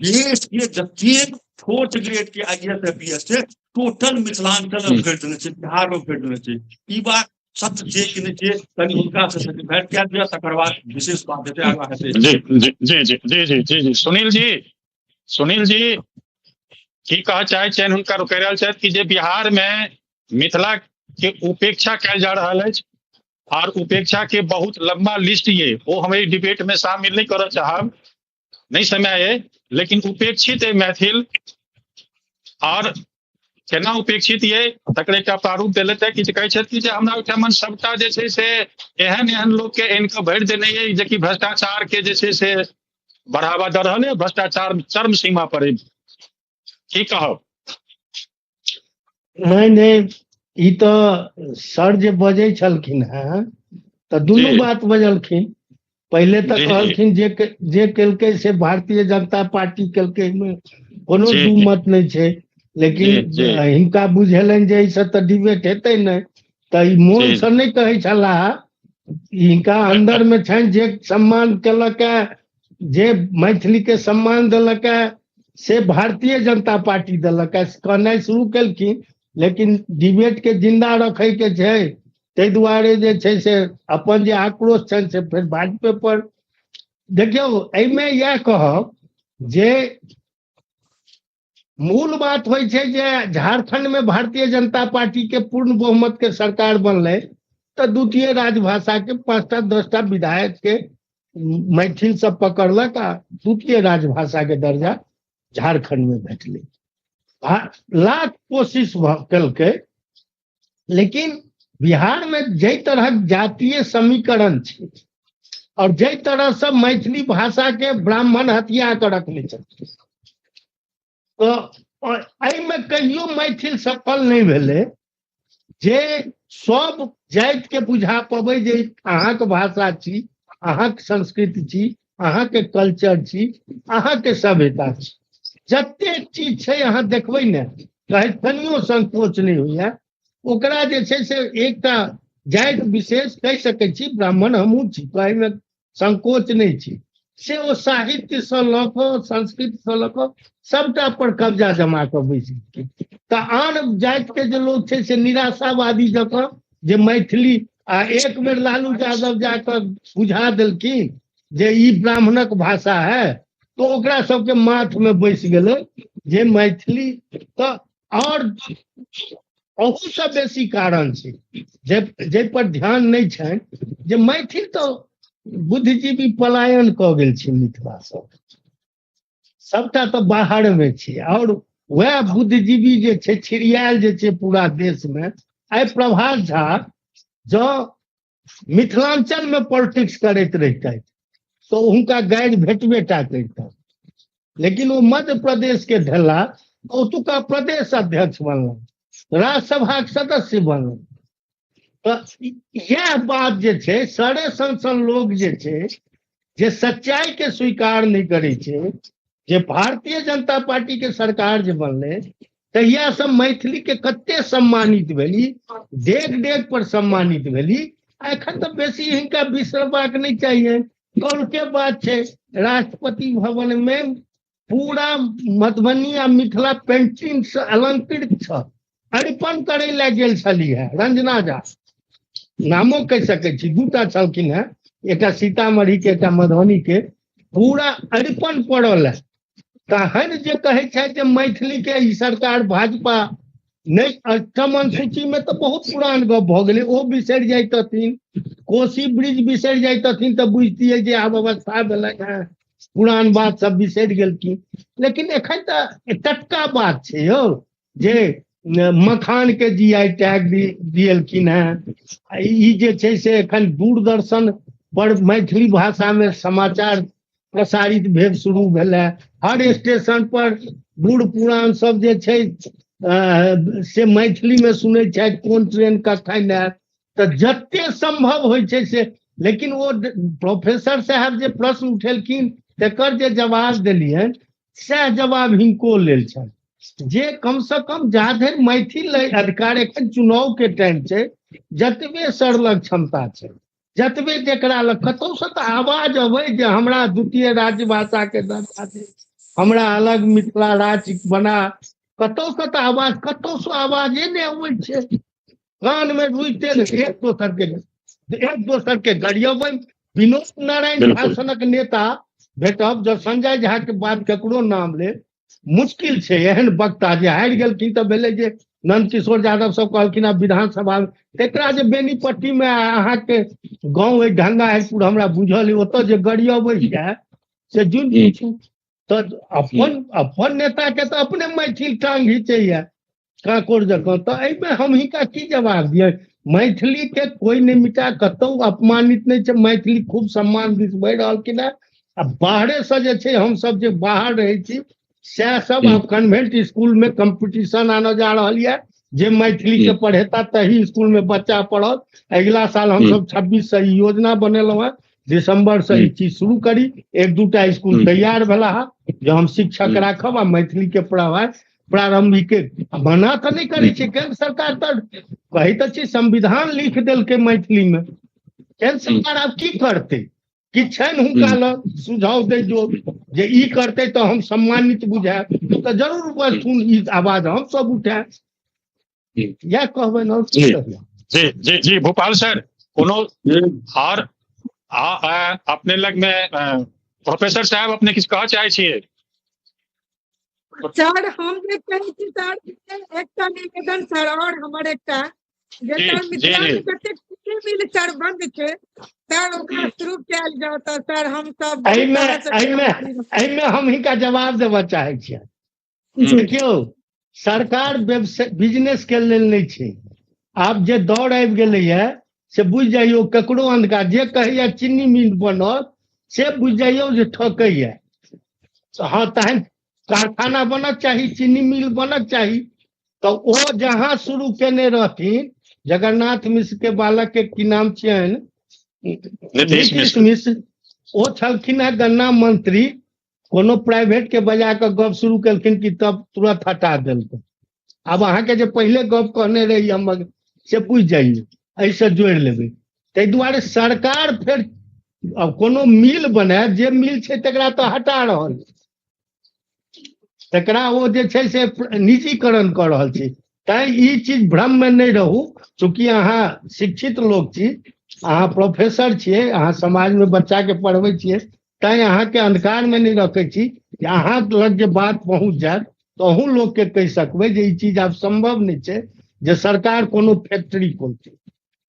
देश के जतेक फोर्थ ग्रेड के आईएएस आईपीएस छै टोटल मिथिलांचल में भरि देने छै, बिहार में भरि देने छै। ई बात सत्य छै कि नहि छै कनि हुनका से भेंट कए दिअ, तकर बाद विशेष बात हेतै, आगाँ हेतै। जी जी जी जी जी जी जी जी सुनील जी, सुनील जी की कहऽ चाहै छियनि हुनका कहि रहल छथि कि जे बिहार में मिथिला के उपेक्षा कयल जा रहल अछि और उपेक्षा के बहुत लंबा लिस्ट ये वो हम डिबेट में शामिल नहीं करऽ चाहब, नहीं समय है, लेकिन उपेक्षित है मैथिल। और केना उपेक्षित ये तकर एकटा प्रारूप देलथि है कि कहै छथि कि जे हमरा ओहिठाम सबटा जे छै से एहन एहन लोक के आनि कऽ भरि देने ये जेकि भ्रष्टाचार के जे छै से बढ़ावा दऽ रहल है, भ्रष्टाचार चरम सीमा पर है। की कहब? नहि नहि, ई तऽ सर जे बजै छलखिन हेँ तऽ दुनू बात बजलखिन। पहिले तऽ कहलखिन जे केलकै से भारतीय जनता पार्टी केलकै, कोनो दू मत नहि छै, लेकिन हिनका बुझेलनि जे एहिसँ तऽ डिबेट हेतै नहि, तऽ ई मोनसँ नहि कहै छलाह, हिनका अन्दर मे छनि जे सम्मान केलक है, जे मैथिली के सम्मान देलक है से भारतीय जनता पार्टी देलक है, कहनाइ शुरू केलखिन। लेकिन डिबेट के जिंदा रखे के छै ताहि दुआरे जे छै से अपन जे आक्रोश छनि से फेर भाजपे पर। देखियौ एहिमे इएह कहब जे मूल बात होइ छै जे झारखंड में भारतीय जनता पार्टी के पूर्ण बहुमत के सरकार बनलै तऽ द्वितीय राजभाषा के 5टा 10टा विधायक के मैथिल सब पकड़लक आ द्वितीय राजभाषा के दर्जा झारखंड में भेटलै। लाख कोशिश केलकै, लेकिन बिहार में जाहि तरहक जातीय समीकरण छै और जाहि तरह से मैथिली भाषा के ब्राह्मण हथिया के रखने छथिन, तो एहिमे कहियो मैथिल सफल नहि भेलै जे सब जाति के बुझा पबै जे अहाँके भाषा छी, अहाँके संस्कृति छी, अहाँके कल्चर छी, अहाँके सभ्यता छी। जतेक चीज छै अहाँ देखबै ने कहैत कनियो संकोच नहि होइया। ओकरा जे छै से एकटा जाति विशेष कहि सकै छी, ब्राह्मण हमहूँ छी, कहैमे संकोच नहि छी, से ओ साहित्यसँ लऽ कऽ संस्कृतसँ लऽ कऽ सबटा पर कब्जा जमा कऽ बैस गेलखिन। तऽ आन जातिके जे लोक छै से निराशावादी जकाँ जे मैथिली, आ एक बेर लालू यादव जाकऽ बुझा देलखिन जे ई ब्राह्मणक भाषा है, तो ओकरा सबके माथमे बैस गेलै जे मैथिली। तऽ आओर अहूसँ बेसी कारण छै जाहि पर ध्यान नहि छनि जे मैथिल तऽ बुद्धिजीवी पलायन कऽ गेल छै मिथिलासँ, सबटा तऽ बाहरमे छै। आओर वएह बुद्धिजीवी जे छै छिड़ियायल जे छै पूरा देशमे। आइ प्रभात झा जँ मिथिलाञ्चलमे पॉलिटिक्स करैत रहितथि तऽ हुनका गारि भेटबे टा करितनि, लेकिन ओ मध्य प्रदेशके धेला, ओतुका प्रदेश अध्यक्ष बनलन, राज्यसभाक सदस्य बनलन। तऽ इएह बात जे छै, सरे सन सन लोक जे छै जे सच्चाई के स्वीकार नहि करै छै, जे भारतीय जनता पार्टी के सरकार जे बनलै तहिया से मैथिली के कते सम्मानित भेली, डेग डेग पर सम्मानित भेली। आ एखन तऽ बेसी हिनका बिसरबाक नहि चाहिए। कल के बात छै, राष्ट्रपति भवन में पूरा मधुबनी आ मिथिला पेंटिंग से अलंकृत छल। अरिपन करै लए गेल छली है रंजना झा, नामो कहि सकै छी, दूटा छलखिन हेँ, एकटा सीतामढ़ी के एकटा मधुबनी के, पूरा अरिपन पड़ल है। तहन जे कहै छथि जे मैथिली के ई सरकार भाजपा नहि, अष्टम अनुसूची में तऽ बहुत पुरान गप भऽ गेलै, ओ बिसरि जाइतथिन, कोसी ब्रिज बिसरि जाइतथिन तऽ बुझतियै जे आब अवस्था भेलै हेँ, पुरान बात सब बिसरि गेलखिन। लेकिन एखन तऽ टटका बात छै यौ जे मखान के जीआई टैग दियलखिन हेँ। ई जे छै से एखन दूरदर्शन पर मैथिली भाषा में समाचार प्रसारित भेल शुरू भेल है। हर स्टेशन पर बूढ़ पुरान सब जे छै से मैथिली में सुनै छथि कोन ट्रेन कखन आयत। तऽ जते सम्भव होइ छै से, लेकिन ओ प्रोफेसर साहब जे प्रश्न उठेलखिन तकर जे जवाब देलियनि सएह जवाब हिनको लेल छनि, जे कम से कम जा धरि मैथिल अधिकार, एखन चुनाव के टाइम छै, जतबे सर लग क्षमता छै, जतबे जकरा लग कतहुसँ तऽ आवाज अबै जे हमरा द्वितीय राज्य भाषा के दर्जा दे, हमरा अलग मिथिला राज्य बना, कतहुसँ तऽ आवाज, कतहुसँ आवाजे नहि अबै छै। कान मे रुइते एक दोसर के गरियबै। विनोद नारायण झा सनक नेता भेटब, जब संजय झा के बाद ककरो नाम ले मुश्किल छै। एहन वक्ता जे हारि गेलखिन तऽ भेलै जे नंदकिशोर यादव सब कहलखिन आब विधानसभा, तकरा जे बेनीपट्टी मे अहाँके गाँव अइ ढंगा हरिपुर, हमरा बुझल अइ, ओतऽ जे गरियबै छै से जुनि पूछू। तऽ अपन अपन नेता के तऽ अपने मैथिल टांग घिचैया काकोर जकाँ, तऽ एहिमे हम हिनका की जवाब दियै? मैथिली के कोइ नहि मिटा, कतहु अपमानित नहि छै, मैथिली खूब सम्मान दिस बढ़ि रहलखिन हेँ। आ बाहरेसँ जे छै हमसब जे बाहर रहै छी सएह सब आब कन्वेंट स्कूल में कंपटीशन आनऽ जा रहल यऽ, जे मैथिली के पढ़ेता तही स्कूल में बच्चा पढ़त। अगिला साल हमसब 26 से ई योजना बनेलहुँ हेँ, दिसंबर से ई चीज शुरू करी। एक दूटा स्कूल तैयार भेला है जे हम शिक्षक राखब आ मैथिली के पढ़ाइ प्रारंभिक। मना तऽ नहि करै छै केंद्र सरकार, तऽ कहै तऽ छी संविधान लिख देलकै मैथिली में, केंद्र सरकार आब की करतै? कि छनि हुनका लग सुझाव दै जो जे ई करतै तऽ हम सम्मानित बुझायब, तऽ जरूर बजथुन, ई आवाज हम सब उठायब, इएह कहबै ने। जी जी जी भोपाल सर, कोनो और अपने लग में प्रोफेसर साहब अपने किछु कहऽ चाहै छियै? सर हम जे कहै छी सर, एकटा निवेदन सर, और हमर एकटा जे सर मिथिला मे कतेक चीनी मिल सर बंद छै सर, ओकरा शुरू कयल जाउ। तऽ सर हम सब एहिमे एहिमे एहिमे हम हिनका जवाब देबऽ चाहै छियै। देखियौ, सरकार बिजनेस के लेल नहि छै। आब जे दौड़ आबि गेलैया से बुझि जाइयौ, ककरो अंधकार जे कहैया चीनी मिल बनत से बुझि जाइयौ जे ठकैया। हँ, तहन कारखाना बनक चाही, चीनी मिल बनक चाही। तऽ ओ जहाँ शुरू केने रहथिन जगन्नाथ मिश्र के बालक के की नाम छियनि, नीतीश मिश्र, ओ छलखिन हेँ गन्ना मंत्री, कोनो प्राइवेट के बजा कऽ गप शुरू केलखिन कि तब तुरंत हटा देलकै। आब अहाँके जे पहिले गप कहने रही हम से बुझि जाइए, एहिसँ जोड़ि लेबै। ताहि दुआरे सरकार फेर अब कोनो मिल बनायत, जे मिल छै तकरा तऽ हटा रहल छै, तकरा ओ जे छै से निजीकरण कऽ रहल छै। तैं ई चीज भ्रममे नहि रहू। चूँकि अहाँ शिक्षित लोक छी, अहाँ प्रोफेसर छियै, अहाँ समाजमे बच्चाके पढ़बै छियै, तैं अहाँके अंधकारमे नहि रखै छी जे अहाँ लग जे बात पहुँच जायत तऽ अहूँ लोकके कहि सकबै जे ई चीज आब सम्भव नहि छै जे सरकार कोनो फैक्ट्री खोलतै।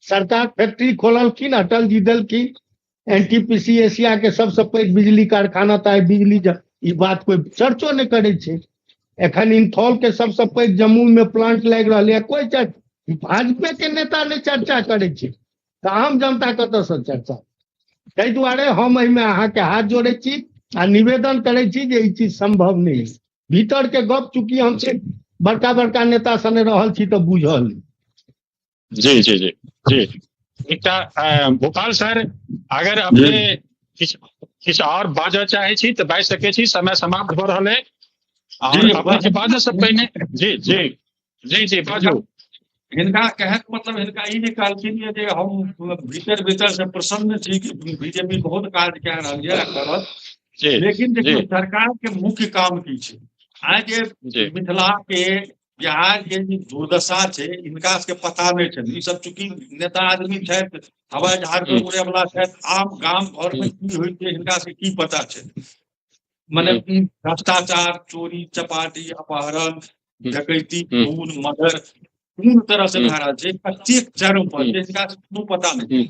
सरकार फैक्ट्री खोललखिन, अटल जी देलखिन, NTPC Asia के सबसँ पैघ बिजली कारखाना, तऽ आइ बिजली ई बात कोइ चर्चो नहि करै छै। एखन इंथॉल के सबसँ पैघ जम्मू में प्लांट लागि रहल यऽ, कोइ भाजपे के नेता नहि चर्चा करै छै, तऽ आम जनता कतऽसँ चर्चा? ताहि दुआरे हम एहिमे अहाँके हाथ जोड़ै छी आ निवेदन करै छी जे ई चीज सम्भव नहि अछि। भीतर के गप चूँकि हम बड़का बड़का नेता सने रहल छी तऽ बुझल। जी जी जी जी। एकटा भोपाल सर, अगर अपने किछु आओर बाजऽ चाहै छी तऽ बाजि सकै छी, समय समाप्त भऽ रहल है। और अपने के बाजऽ से पहिने जी जी जी जी बाजू। हिनका कहैके मतलब हिनका ई नहि कहलखिन जे हम भीतर भीतर से प्रसन्न छी कि बीजेपी बहुत काज कए रहल यऽ करत, लेकिन देखियौ सरकार के मुख्य काम की छै? आइ जे मिथिला के बिहार के जे दुर्दशा छै हिनका सबके पता नहि छै। ई सब चूँकि नेता आदमी छथि, हवाई जहाज पर उड़े वाला छथि, आम गाम घर में की होइ छै हिनका सबके की पता छै? मने भ्रष्टाचार, चोरी चपाटी, अपहरण, डकैती, खून, मर्डर कोन तरह से भए रहल छै, कतेक चरम पर छै, हिनका कोनो पता नहि।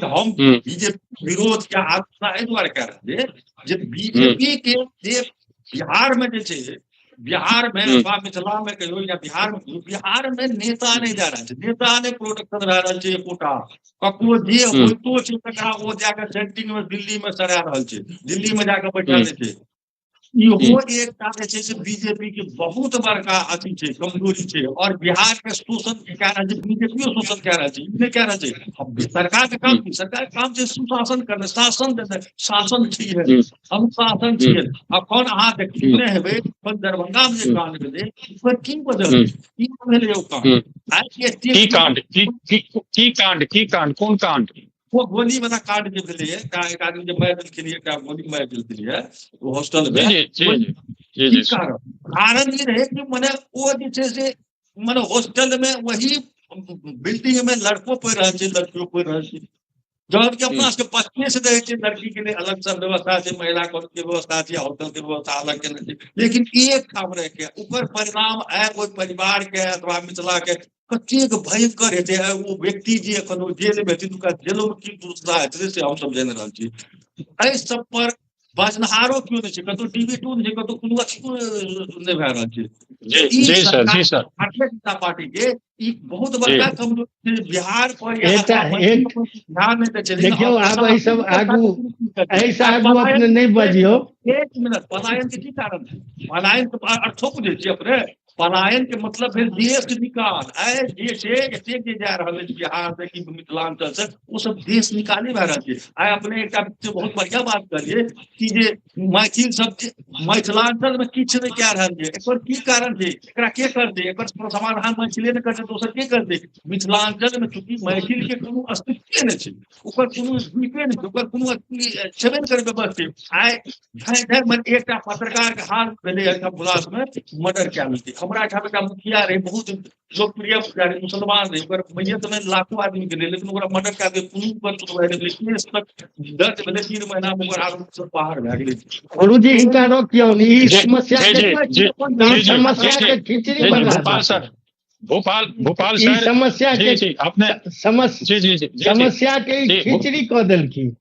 हम बीजेपी विरोध के आलोचना एहि दुआरे कए रहल छियै जे बीजेपी के जे बिहार में जे छै, बिहार में अथवा मिथिला में कहियो या बिहार में, बिहार में नेता नहि जा रहल छै, नेता नहि प्रोटेक्शन रह रहल छै एकोटा। ककरो जे होइतो छै तकरा ओ जाके सेंटिंग में दिल्ली में सरा रहल छै, दिल्ली में जाके बैठा दै छै। इहो एकटा जे छै से बीजेपी के बहुत बड़का अथी छै, कमजोरी छै। और बिहार के शोषण कए रहल छै, बीजेपीओ शोषण कए रहल छै, ई नहि कए रहल छै। सरकार के काम की? सरकार के काम छै सुशासन करना, शासन देनाइ, शासन छियै, हम शासन छियै। अखन अहाँ देखने हेबै दरभंगा में जे कांड भेलै ओकर की वजह, की भेलै ओ कांड? की कांड? की कांड? की कांड? कोन कांड? वो गोली वाला कांड जे भेलै, एक आदमी जे मारि देलखिन, एकटा गोली मारि देलखिन ओ हॉस्टल में। कारण कारण ई रहै कि मने ओ जे छै से मने हॉस्टल में वही बिल्डिंग में लड़को पढ़ि रहल छै, लड़कियो पढ़ि रहल छै। जहन कि अपना सबके बच्चे से रहै छै लड़की के लिए अलग सब व्यवस्था छै, महिला कॉलेज के व्यवस्था छै, होटल के व्यवस्था अलग केने छै, लेकिन एक ठाम रहि के ओकर परिणाम आइ ओहि परिवार के अथवा मिथिला के कतेक भयंकर हेतै। ओ व्यक्ति जे एखन जेल में हेतै हुनका जेलो में की दुर्दशा हेतै से हमसब जानि रहल छी। एहि सब पर बाजनहारो केओ नहि छै, कतौ डिबेटो नहि छै, कतौ कोनो अथियो नहि भए रहल छै। जी सर, जी सर। भारतीय जनता पार्टी के ई बहुत बड़का कमजोरी छै बिहार पर। ध्यान नहि दै छै। देखियौ आब एहि सब आगू, एहि आगू अपने नहि बजियौ। एक मिनट, पलायन के की कारण छै? पलायन के अर्थो बुझै छियै अपने? पलायन के मतलब भेल देश निकाल। आइ जे छै एतेक जे जा रहल अछि बिहार से कि मिथिलांचल से, ओ सब देश निकाले भए रहल छै। आइ अपने एकटा बहुत बढ़िया बात कहलियै कि जे मैथिल सब मिथिलांचल में किछु नहि कए रहल छै, एकर की कारण छै? एकरा के करतै? एकर समाधान मैथिले नहि करतै, दोसर के करतै? मिथिलांचल में चूँकि मैथिल के कोनो अस्तित्व नहि छै, ओकर कोनो जीवे नहि छै, ओकर कोनो छेबे नहि करै व्यवस्थित। आइ एकटा पत्रकार के हाल भेलै हुलास में मर्डर कए लेलकै। हमरा एहिठाम एकटा मुखिया रहे, बहुत लोकप्रिय मुखिया रहे, मुसलमान रहे, ओकर मैयत में लाखों आदमी गेलै, लेकिन ओकरा मर्डर कए देलकै। कोनो पर सुनवाइ नहि भेलै, केस तक दर्ज भेलै, 3 महीना में ओकर आरोप सब बाहर भए गेलै। गुरुजी हिनका रोकियौ, ई समस्या के खिचड़ी बना। भोपाल भोपाल सर समस्या के अपने समस्या के खिचड़ी कऽ देलखिन।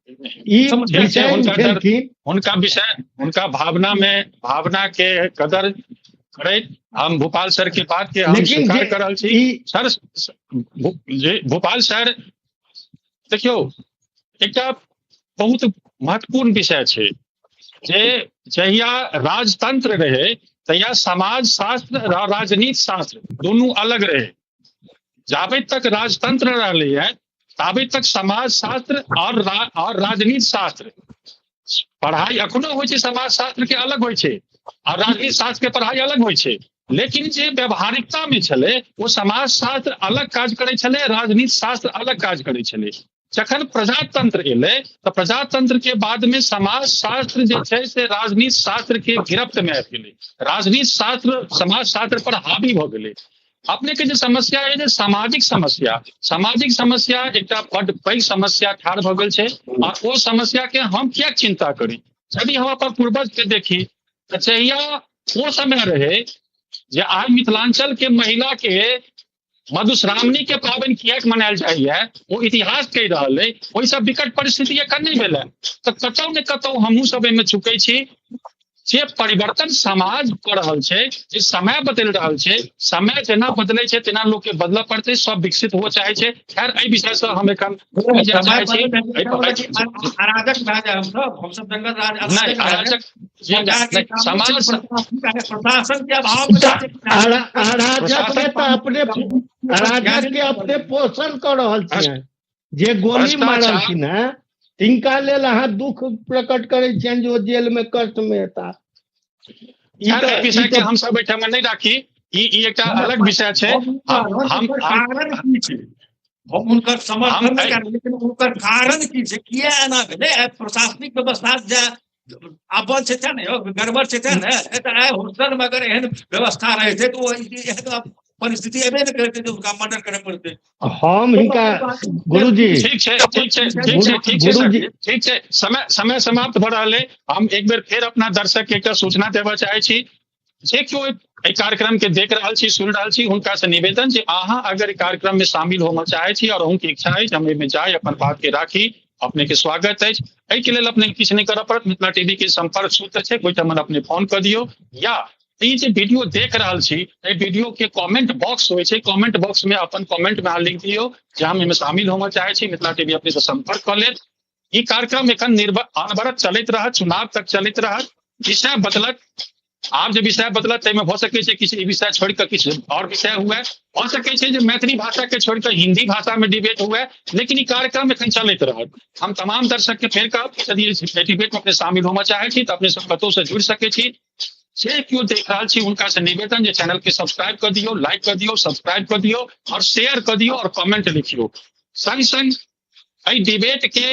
ई विषय उठेलखिन, हुनका विषय, हुनका भावना में भावना के कदर करैत हम भोपाल सर के बात के हम स्वीकार कर रहल छी। सर जी भोपाल सर, देखियौ एकटा बहुत महत्वपूर्ण विषय छै जे जहिया राजतंत्र रहे तहिया समाज शास्त्र और राजनीति शास्त्र दोनों अलग रहे। जाबे तक राजतंत्र रहले है ताबे तक समाज शास्त्र और राजनीति शास्त्र पढ़ाई अखनो होइ छै। समाज शास्त्र के अलग होइ छै और राजनीति शास्त्र के पढ़ाई अलग होइ छै। लेकिन जे व्यवहारिकता में छलै ओ समाजशास्त्र अलग काज करै छलै, राजनीति शास्त्र अलग काज करै छलै। जखन प्रजातंत्र एलै तऽ प्रजातंत्र के बाद में समाजशास्त्र जे छै से राजनीति शास्त्र के गिरफ्त में आबि गेलै, राजनीति शास्त्र समाजशास्त्र पर हावी भऽ गेलै। अपने के जे समस्या है जे सामाजिक समस्या, सामाजिक समस्या एकटा बड पैघ समस्या ठाढ़ भऽ गेल छै आ ओ समस्या के हम किया चिंता करी। यदि हम अपन पूर्वज के देखी तऽ जहिया ओ समय रहे जे आइ मिथिलांचल के महिला के मधुश्रावणी के पाबनि किएक मनायल जाइए, ओ इतिहास कहि रहल अइ, ओहिसँ विकट परिस्थिति एखन नहि भेलै। तऽ कतौ ने कतौ हमहूँ सब एहिमे चुकै छी। जे परिवर्तन समाज कऽ रहल छै, जे समय बदलि रहल छै, समय जेना बदलै छै तेना लोक के बदलऽ पड़तै, सब विकसित हुअ चाहै छै। खैर एहि विषय सँ हम एखन नहि जाय चाहै छी। अराजक भए जाय हमसब जंगल राज, नहि अराजक समाज प्रशासन के अभाव, अराजक के तऽ अपने अराजक के अपने पोषण कऽ रहल छियै। जे गोली मारलखिन हेँ तिनका लेल अहाँ दुख प्रकट करै छियनि जे ओ जेल में कष्ट में हेता। विषय के हम सब एहिठाम नहि राखी, ई एकटा अलग विषय छै। हम हुनकर समर्थन नहि करब, लेकिन हुनकर कारण की छै, किया एना भेलै? प्रशासनिक व्यवस्था जे अब्बल छै तें ने, गड़बड़ छै तें ने। आइ होस्टल में अगर एहन व्यवस्था रहै छै तऽ ओ एहन परिस्थिति एबे नहि करतै जे हुनका मर्डर करय पड़तै। हम हिनका गुरुजी ठीक छै, ठीक छै, ठीक छै, ठीक छै सर, ठीक छै। समय समय समाप्त भऽ रहल अइ। हम एक बेर फेर अपना दर्शक के एकटा सूचना देबऽ चाहै छी। जे केओ एहि कार्यक्रम के देख रहल छी, सुनि रहल छी, हुनका से निवेदन जे अहाँ अगर एहि कार्यक्रम में शामिल होमऽ चाहै छी और अहूँके इच्छा अछि हम एहिमे जाय अपन बात के राखी, अपने के स्वागत अछि। एहिके लेल अपने किछु नहि करऽ पड़त, मिथिला टीवी के संपर्क सूत्र छै, ओहिठाम अपने फोन कऽ दियौ। या ई जे वीडियो देख रहल छी एहि वीडियो के कमेंट बॉक्स होइ छै, कमेंट बॉक्स में अपन कमेंट में अहाँ लिख दियौ जे हम एहिमे शामिल होमऽ चाहै छी, मिथिला टीवी अपने से संपर्क कऽ लेत। ई कार्यक्रम एखन अनवरत चलैत रहत, चुनाव तक चलैत रहत। विषय बदलत, आब जे विषय बदलत ताहिमे भऽ सकै छै किछु ई विषय छोड़ि कऽ किछु आओर विषय हुए, भऽ सकै छै जे मैथिली भाषा के छोड़ि कऽ हिंदी भाषा में डिबेट हुए, लेकिन ई कार्यक्रम एखन चलैत रहत। हम तमाम दर्शक के फेर कहब यदि डिबेट में अपने शामिल होमऽ चाहै छी तऽ अपने सब कतहु से जुड़ि सकै छी। जे केओ देख रहल छी हुनका से निवेदन जे चैनल के सब्सक्राइब कर दियौ, लाइक कर दियौ, सब्सक्राइब कर दियौ और शेयर कर दियौ और कमेंट लिखियौ। संग संग एहि डिबेट के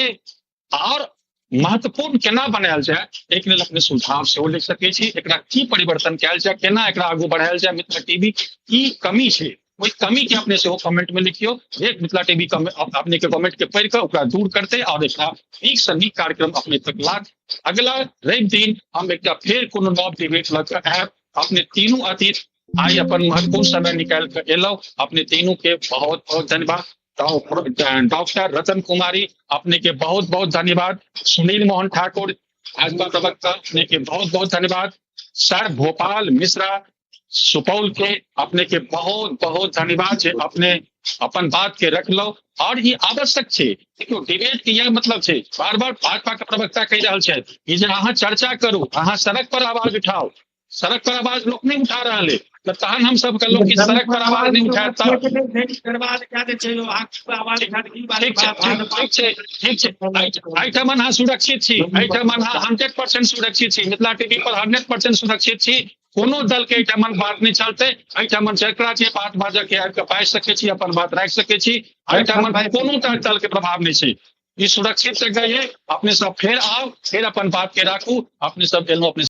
और महत्वपूर्ण केना बनायल जाय एक लेल अपने सुझाव सेहो लिख सकै छी। एकरा की परिवर्तन कयल जाय, केना एकरा आगू बढ़ायल जाय, मिथिला टीवी की कमी छै ओहि कमी के अपने सेहो कमेंट में लिखियौ। जे मिथिला टीवी अपने के कमेंट के पढ़ि कऽ ओकरा दूर करतै और एकटा नीक से नीक कार्यक्रम अपने तक लात। अगला रवि दिन हम एकटा फेर कोनो नव डिबेट लऽ कऽ आयब। अपने तीनू अतिथि आइ अपन महत्वपूर्ण समय निकालि कऽ एलहुँ, अपने तीनू के बहुत बहुत धन्यवाद। डॉक्टर रतन कुमारी अपने के बहुत बहुत धन्यवाद। सुनील मोहन ठाकुर भाजपा प्रवक्ता अपने के बहुत बहुत धन्यवाद। सर भोपाल मिश्रा सुपौल के अपने के बहुत बहुत धन्यवाद जे अपने अपन बात के रखलो। और ई आवश्यक छै, देखियौ डिबेट के यह मतलब छै, बार बार भाजपा के प्रवक्ता कहि रहल छथि ई जे अहाँ चर्चा करू, अहाँ सड़क पर आवाज उठाउ। सड़क पर आवाज लोक नहीं उठा रहल है तऽ तहन हम सब कहलहुँ कि सड़क पर आवाज नहीं उठायब तऽ ठीक छै, ठीक छै, ठीक छै। एहिठाम अहाँ सुरक्षित छी, एहिठाम अहाँ 100% सुरक्षित छी, मिथिला टीवी पर 100% सुरक्षित छी। कोनो दल के एहिठाम बात नहीं चलते, एहिठाम जकरा जे बात बाजऽ के आबि कऽ बाजि सकै छी, अपन बात राखि सकै छी। एहिठाम कोनो दल के प्रभाव नहीं छै, ई सुरक्षित जगह ये। अपने सब फेर आउ, फेर अपन बात के राखू। अपने सब एलहुँ, अपने